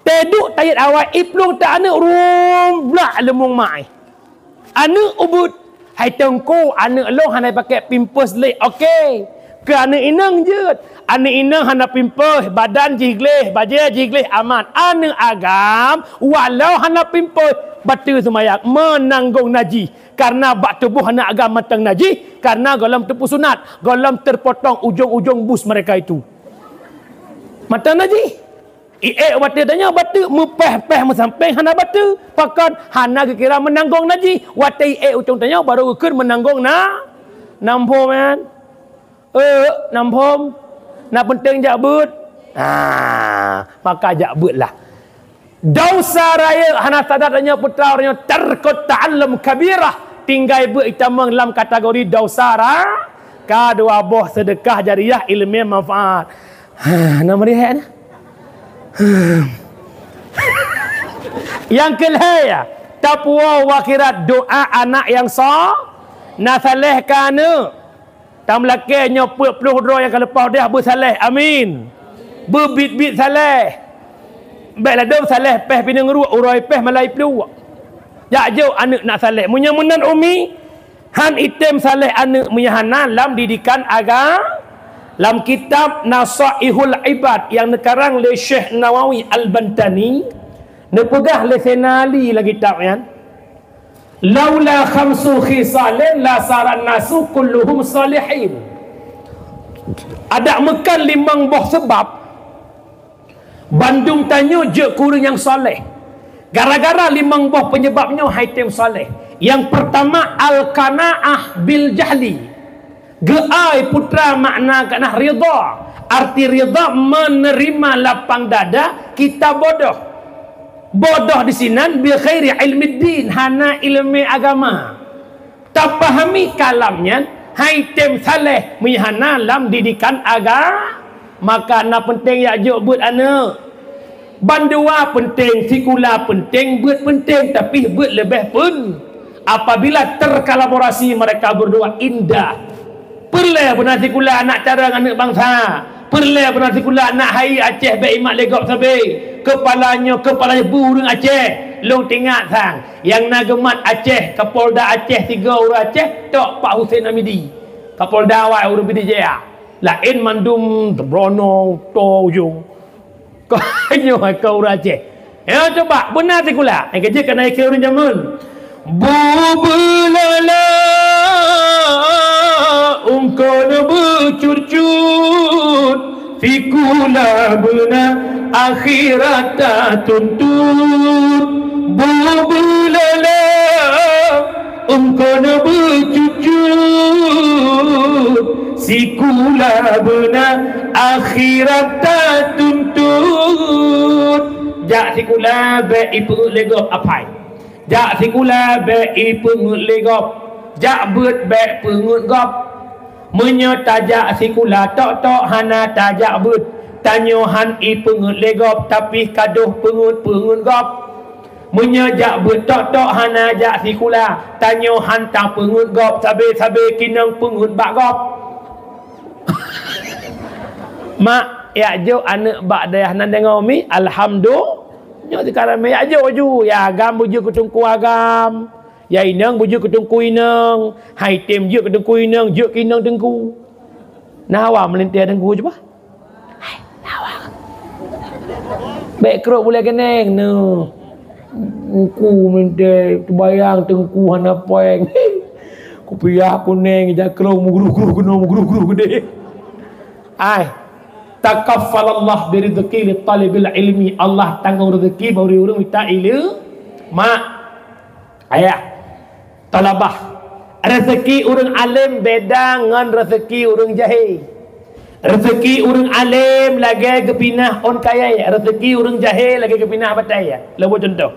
Teuduek tayet awai, iplueng ta aneuëk rum blak leumong mai. Aneuëk ubeuet, "Hai Teungku, aneuëk lôn hana pakai pampers lé." Oke. Keu aneuëk inong jeuet. Aneuëk inong hana pampers, badan jih gleh, bajée jih gleh aman. Aneuëk agam, walau hana pampers, bateue seumayang, meunanggong najih. Karena bak tuboh aneuëk agam mantong najih, karena gohlom teupeusunat, gohlom teupotong ujong-ujong bus mereka itu. Mantong najih. Iék watée tanyoe bateue, meupéh-péh meusampéng hana bateue. Pakon? Hana geukira meunanggong najih. Watée iék ujong tanyoe baru geukheun meunanggong na, nam phom nyan. Eh, nam phom. Na peunteng jak beuet. Ah, maka jak beuet lah. Dosa rayeuk hana sadar tanyoe putra, uroe nyoe tarkut ta'allum kabirah. Tinggai beuet itamong lam kategori dosa ra-, ka dua boh seudeukah jariyah ileumé manfaat. Ha, na meurehat na? Nyang keulhée, tapuwoe u akhirat doa anak nyang so-, na saleh keu aneuëk. Tameulakée nyoe peuet ploh droe nyang ka leupah udeh beusaléh, amin. Beubiet-biet saléh. Bék ladôm saléh péh pineung ruek, uroe péh malai pluek. Jak jok aneuëk nak saléh. Meunyoe meunan umi, han item saléh aneuëk meunyoe hana lam didikan aga-, lam kitab Nasaihul Ibad nyang neukarang lé Syekh Nawawi Al-Bantani, neupeugah lé Saidina Ali lam kitab nyan, "Laula khamsu khisalin la saran nasu kulluhum salihin." Adak meukan limong boh seubab, bandum tanyoe jeuet keu ureuëng nyang saleh. Gara-gara limong boh peunyeubab nyoe hai tem saleh. Nyang peurtama, al-qanaah bil jahli. Geuai putra makna kana ridha. Arti ridha, menerima lapang dada kita bodoh. Bodoh di sinan bi ghairi ilmiddin, hana ileumé agama. Tapahami kalam nyan, hai tem saleh meunyoe hana lam didikan aga-, maka na peunteng jak jok beuet aneuëk. Bandua peunteng, sikula peunteng, beuet peunteng, tapi beuet leubeh pen-, apabila terkolaborasi mereka berdua indah. Peureulée beuna sikula anak carông aneuëk bansa. Peureulée beuna sikula anak hai Aceh bék imat lé gob sabe. Keupala nyoe, keupala nyoe beu ureuëng Aceh. Lôn teuingat sang, nyang na geumat Aceh, Kapolda Aceh, tiga ureuëng Aceh, tok Pak Hussein Hamidi. Kapolda awai ureuëng Pidie Jaya. Laén mandum Brono, to ujong. Ka nyoe ka ureuëng Aceh. Ya, coba, beuna sikula. Eh, kejeuet kana ikeu ureuëng jameun. Bubeulala ungkon beucut-cut, sikula beuna akhirat tatuntut. Bubeulala ungkon beucut-cut, sikula beuna akhirat tatuntut. Jak sikula bék ipeungeuet lé gob apai. Jak sikula bék ipeungeuet lé gob. Jak beuet bék peungeuet gob. Meunyoe tajak sikula tok-tok hana tajak beuet, tanyoe han ipeungeuet lé gob, tapi kadoh peungeuet-peungeuet gob. Meunyoe jak beuet tok-tok hana jak sikula, tanyoe han tapeungeuet gob, sabe-sabe kinong peungeuet bak gob. Mak, jak jok aneuëk bak dayah nan deungoe mi, alhamdulillah. Nyoe teuka ramé jak jok ju, ya agam beujeuet keu teungku agam, ya inong beujeuet keu teungku inong, hai tem jeuet keu teungku inong, jeuet keu inong teungku. Na hawa meulinteh teungku cuba? Hai, na hawa. Bék krok bulée keuneng, neuh. Teungku meulinteh, teubayang teungku hana péng. Kupiah kuneng ija krong mugruh-gruh keunoe mugruh-gruh keudeh. Ai, takaffalallah birizqi li talibil ilmi. Allah tanggong rezeki bak ureuëng-ureuëng mita ileu-, mak, ayah, talabah. Rezeki ureuëng alem beda ngon rezeki ureuëng jahé. Rezeki ureuëng alem lagée geupinah ôn kayée, rezeki ureuëng jahé lagée geupinah batée. Leuboh cuntoh.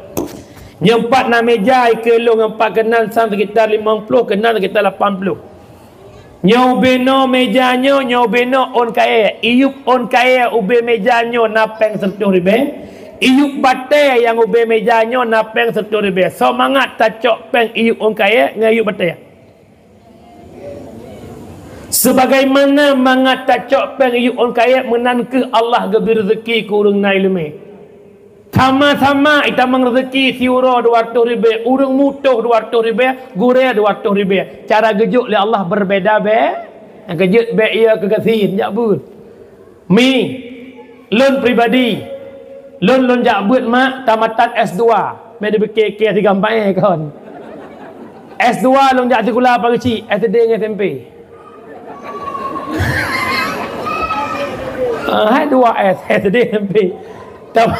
Nyoe pat na meja ikeue lôn ngon pat keunan sang sekitar limong ploh, keunan sekitar lapan ploh. Nyoe ubé noe meja nyoe, nyoe ubé noe ôn kayée. Iyup ôn kayée ubé meja nyoe na péng sireutoh ribée. Iyup batée nyang ubé meja nyoe na péng sireutoh ribée. Soe mangat tacok péng iyup ôn kayée ngon iyup batée? Sebagaimana mangat tacok péng iyup ôn kayée, meunan kheueh Allah geubri rezeki keu ureuëng na iéleumé. Sama-sama itamong rezeki siuroe dua ratus ribée, ureuëng mutoh dua ratus ribée, gurée dua ratus ribée. Cara geujok lé Allah berbeda be-, nyang keujeuet bék iya keugasin jak beuet. Mi, lôn pribadi, lôn, lôn jak beuet mak tamatan S dua, mé dibeuke-ke sigampang kon. S dua lôn jak sikula pageue cit, S D ngon S M P. Ah, hai dua S, S D, S M P. Tam-,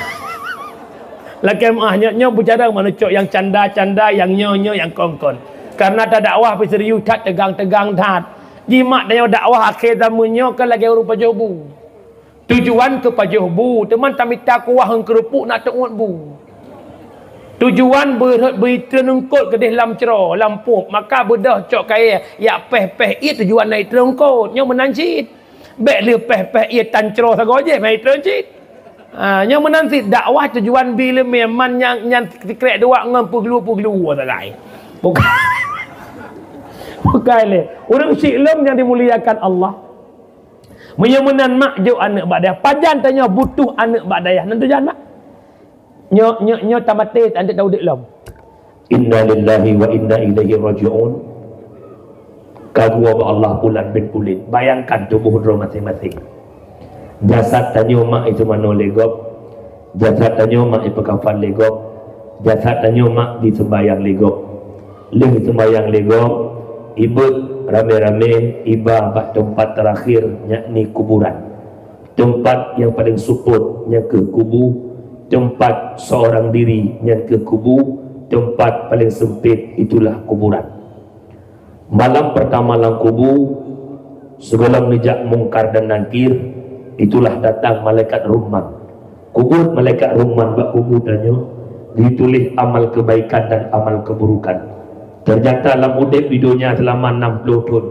lakée meuah nyoe, nyoe beujarang manusia nyang canda-canda, nyang nyoe-nyoe, nyang kon-kon. Karena tadakwah pih serius that, tegang-tegang that. Jimat tanyoe dakwah akhé zaman nyoe kan lagée ureuëng pajoh bu. Tujuan keu pajoh bu, teuma tamita kuah ngon keurupuk nak teuôt bu. Tujuan beurhot beuitreun eungkot keudeh lam cro, lam pop, maka beudôh cok kayée yak péh-péh ié tujuan na itreun eungkot. Nyoe meunan cit. Bék lheueh péh-péh ié tan cro sagoe jih, na itreun cit. Ha, nyoe meunan cit dakwah tujuan bi leumé man nyang nyan sikrek dua ngon peuglu-peuglu sagai. Bukai. Bukai lé. Ureuëng siklom nyang dimuliakan Allah. Meunyoe meunan mak jok aneuëk bak dayah, pajan tanyoe butuh aneuëk bak dayah, nan tujan mak? Nyoe, nyoe, nyoe tamaté, aneuëk taudeuek lom. Innalillahi wa inna ilaihi raji'un. Ka geuwoe bak Allah bulan bin buleuen. Bayangkan tuboh droe maséng-maséng. Jasad tanyoe mak itu manoe lé gob. Jasad tanyoe mak ipeukafan lé gob. Jasad tanyoe mak diseumbayang lé gob. Lheueh seumbayang lé gob, ibeuet ramé-ramé iba bak teumpat teurakhir, yakni kuburan. Teumpat nyang paleng seupôt nyang keuh kubu, teumpat seorang diri nyang keuh kubu, teumpat paleng seumpét itulah kuburan. Malam peurtama lam kubu, sigohlom neujak Mungkar dan Nakir, itulah datang malaikat Rahman. Kubu malaikat Rahman bak kubu tanyoe, dituléh amal keubaikan dan amal keuburukan. Teunyata lam udeb di donya seulama nam ploh thon,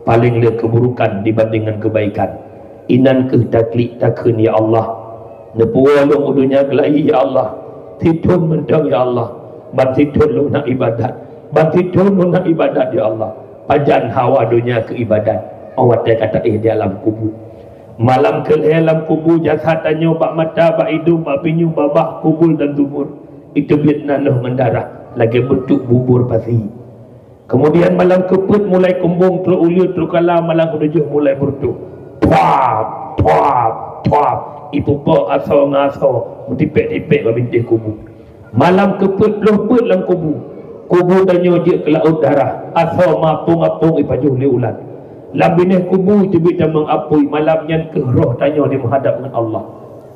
paleng le keuburukan dibandingkan keubaikan. Inan keuh taklik takheun, "Ya Allah, neupuwoe lôn u donya keulayi, ya Allah. Sithon mantong, ya Allah. Ban sithon lôn na ibadat. Ban sithon lôn na ibadat, ya Allah." Pajan hawa donya keu ibadat, 'oh watée ka taéh di alam kubu. Malam keulhée lam kubu, jasad tanyoe bak mata, bak idong, bak pinyueng, babah, kubul dan dubur. Iteubiet nanoh ngon darah lagée beuntuk bubur pasi. Keumudian malam keupeuet mulai kumbong, trok uleue, trok kala, malam keutujoh mulai beureutoh. Thuap, thuap, thuap. Ipupo asoe ngon asoe, meutipék-tipék bak bintéh kubu. Malam keupeuet ploh peuet lam kubu. Kubu tanyoe jeuet keu laôt darah, asoe mapông-apông ipajoh lé ulat. Lam binéh kubu teubiet tamong apui, malam nyan keuh roh tanyoe dimeuhadab ngon Allah.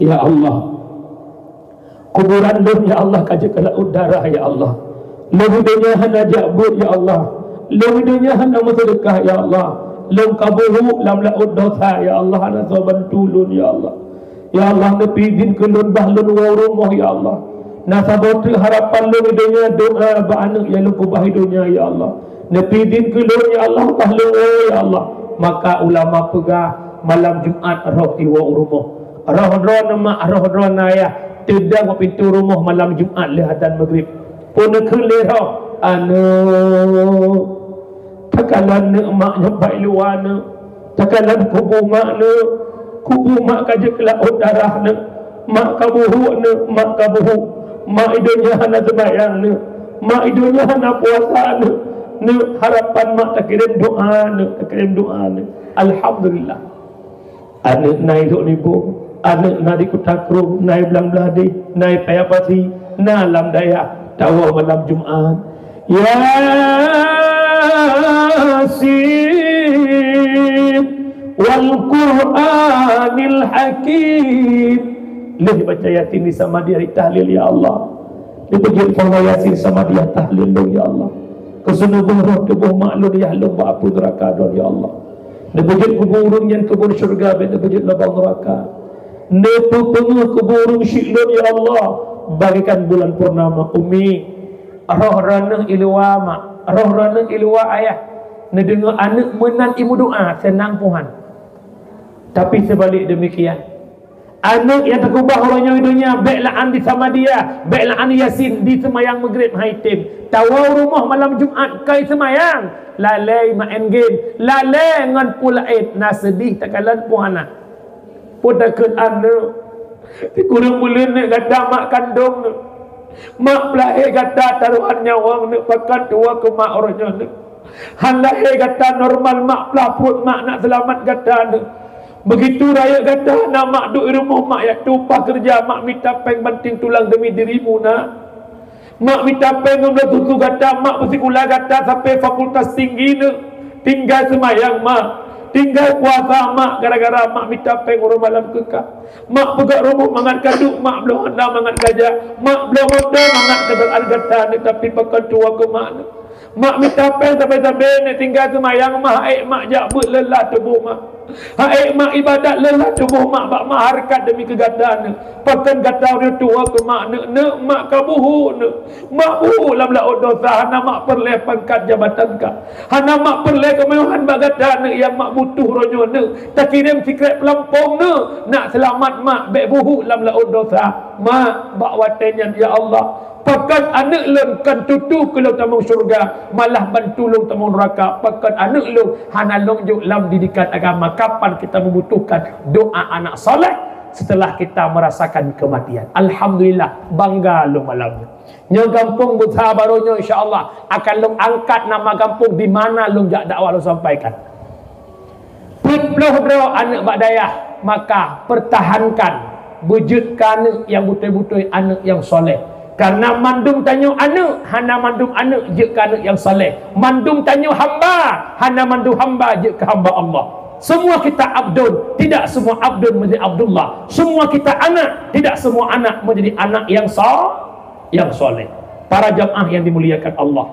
Ya Allah, kuburan lôn, ya Allah, ka jeuet keu laôt darah, ya Allah. Lôn di donya hana jak beuet, ya Allah. Lôn di donya hana meuseudeukah, ya Allah. Lôn ka buhuk lam laôt dosa, ya Allah, hana soe bantu lôn, ya Allah. Ya Allah, neupeuidin keu lôn bah lôn woe u rumoh, ya Allah. Na saboh treuk harapan lôn di donya, doa bak aneuëk nyang lôn keubah di donya, ya Allah. Neupeuidin keu lôn, ya Allah, bah lôn woe, ya Allah. Maka ulama peugah, malam Jumat roh iwoe u rumoh. Roh droeneuh mak, roh droeneuh ayah, teudong bak pintoe rumoh malam Jumat lheueh azan Maghrib. Peue neukheun lé roh, "Aneuëk." Takalon aneuëk mak nyoe bak luwa aneuëk. Takalon kubu mak aneuëk. Kubu mak ka jeuet keu laôt darah aneuëk. Mak ka buhuk aneuëk, mak ka buhuk. Mak di donya hana seumayang aneuëk. Mak di donya hana puasa aneuëk. Aneuëk, harapan mak takirém doa aneuëk, takirém doa aneuëk. Alhamdulillah. Aneuëk na i Lhokseumawe, aneuëk na di Kuta Krueng, na i Blang Blahdeh, na i Paya Pasi, na lam dayah, tawoe malam Jumat. Ya Yasin, wal Qur'anil Hakim. Lheueh baca Yasin disamadiah tahlil, ya Allah. Dipeujeuet poh Yasin samadiah tahlil lôn, ya Allah. Keu seunuboh roh tuboh mak lôn, yah lôn bak apui neuraka droe, ya Allah. Dipeujeuet kubu ureueng nyan keubeuen syeuruga, bèk dipeujeuet lubang neuraka. Neupeupeungeuh kubu ureueng syik lôn, ya Allah, bagaikan bulan purnama. Umi, roh droeneuh i luwa mak, roh droeneuh i luwa ayah, neudeungoe aneuk meunan i meudoa, seunang puhan. Tapi seubalik deumikian, aneuk nyang teukeubah uroe nyoe i donya, bèk la'an disamadiah, bèk la'an Yasin, diseumayang Maghrib han item. Tawoe u rumoh malam Jumat, ka iseumayang, lalè maén game, lalè ngon peue laén, na seudeh takalon puhan. Peue takheun aneuk? Sikureueng buleuen neuk gata mak kandông neuk. Mak peulahé gata tarohan nyawöng neuk, pakon tuwoe keu mak uroe nyoe neuk. Han lahé gata normal mak peulahé pruet mak nak seulamat gata neuk. Beugitu rayeuk gata na mak duek i rumoh mak jak tueng upah keureuja, mak mita péng banting tulang deumi dirimu na. Mak mita péng ngon bloe susu gata, mak peusikula gata sampai fakultas tinggi neuk. Tinggai seumayang mak, tinggai puasa mak, gara-gara mak mita péng uroe malam keu kah. Mak peugöt rumoh mangat ka duek, mak bloe honda mangat ka jak, mak bloe honda mangat keudatangan gata neuk, tapi pakon tuwoe keu mak neuk. Mak mita péng sabe-sabe neuk, tinggai seumayang mak, han ék mak jak beuet leulah tuboh mak. Han ék mak ibadat leulah tuboh mak, bak mak hareukat deumi keu gata neuk. Pakon gata uroe nyoe tuwoe keu mak neuk, neuk mak ka buhuk neuk. Mak buhuk lam laôt dosa, hana mak peureulèe pangkat jabatan kah. Hana mak peureulèe keumeuhan bak gata neuk nyang mak butuh uroe nyoe neuk. Takirém sikrek peulampông neuk, nak seulamat mak, bèk buhuk lam laôt dosa. Mak, bak watèe nyan, ya Allah, pakon aneuk lôn kon tutoe keu lôn tamong syeuruga, malah bantu lôn tamong neuraka. Pakon aneuk lôn hana lôn jok lam didikan agama, kapan kita membutuhkan doa anak saleh setelah kita merasakan kematian. Alhamdulillah, bangga lôn malam nyoe. Nyoe gampông Beusa Barô nyoe, insya Allah, akan lôn angkat nama gampông di mana lôn jak dakwah lôn sampaikan. Peuet ploh droe aneuk bak dayah, maka pertahankan, beujeuet keu aneuk nyang beutôi-beutôi aneuk nyang saleh. Karena mandum tanyoe aneuk, hana mandum aneuk jeuet keu aneuk nyang saleh. Mandum tanyoe hamba, hana mandum hamba jeuet keu hamba Allah. Semua kita abdun, tidak semua abdun menjadi Abdullah. Semua kita anak, tidak semua anak menjadi anak yang sa-, yang saleh. Para jamaah yang dimuliakan Allah,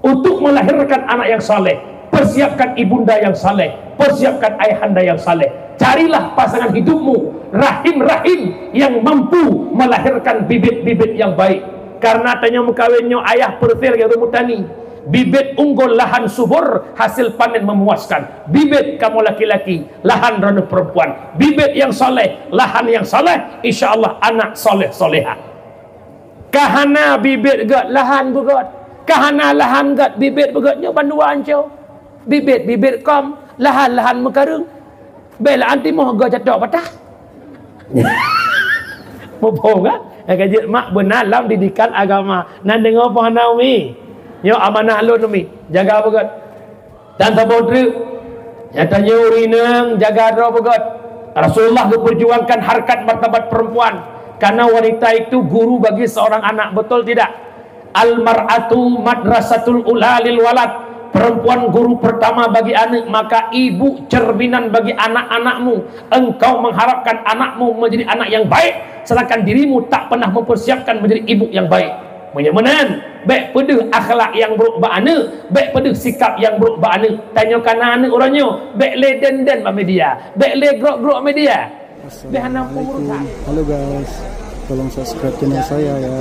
untuk melahirkan anak yang saleh, persiapkan ibunda yang saleh, persiapkan ayahanda yang saleh. Carilah pasangan hidupmu, rahim-rahim yang mampu melahirkan bibit-bibit yang baik. Karena tanyoe meukawen nyoe ayah peureuséh lagèe ureueng meutani. Bibit unggul lahan subur, hasil panen memuaskan. Bibit kamoe laki-laki, lahan droeneuh perempuan. Bibit yang saleh, lahan yang saleh, insya Allah anak saleh-salehah. Ka hana bibit gèt, lahan beugèt. Ka hana lahan gèt, bibit beugèt, nyoe bandua ancô. Bibit-bibit kôm, lahan-lahan meukareueng. Bèk la'an timoh gèt catok patah. Muphom kan? Nyang ka jeuet mak beuna lam didikan agama. Na deungö peue hana umi? Nyoe amanah lôn umi. Jaga beugèt. Dan saboh treuk, nyang tanyoe ureueng inong jaga droe beugèt. Rasulullah geuperjuangkan harkat martabat perempuan, karena wanita itu guru bagi seorang anak, betul tidak? Al mar'atu madrasatul ula lil walad. Perempuan guru pertama bagi anak, maka ibu cerminan bagi anak-anakmu. Engkau mengharapkan anakmu menjadi anak yang baik, sedangkan dirimu tak pernah mempersiapkan menjadi ibu yang baik. Meunyoe meunan, bèk peudeuh akhlak nyang brôk bak aneuk, bèk peudeuh sikap nyang brôk bak aneuk. Tanyoe ka na aneuk uroe nyoe, bèk lé den-den bak media, bèk lé grok-grok media. Bèk hana peureusak. Halo guys, tolong subscribe channel saya ya.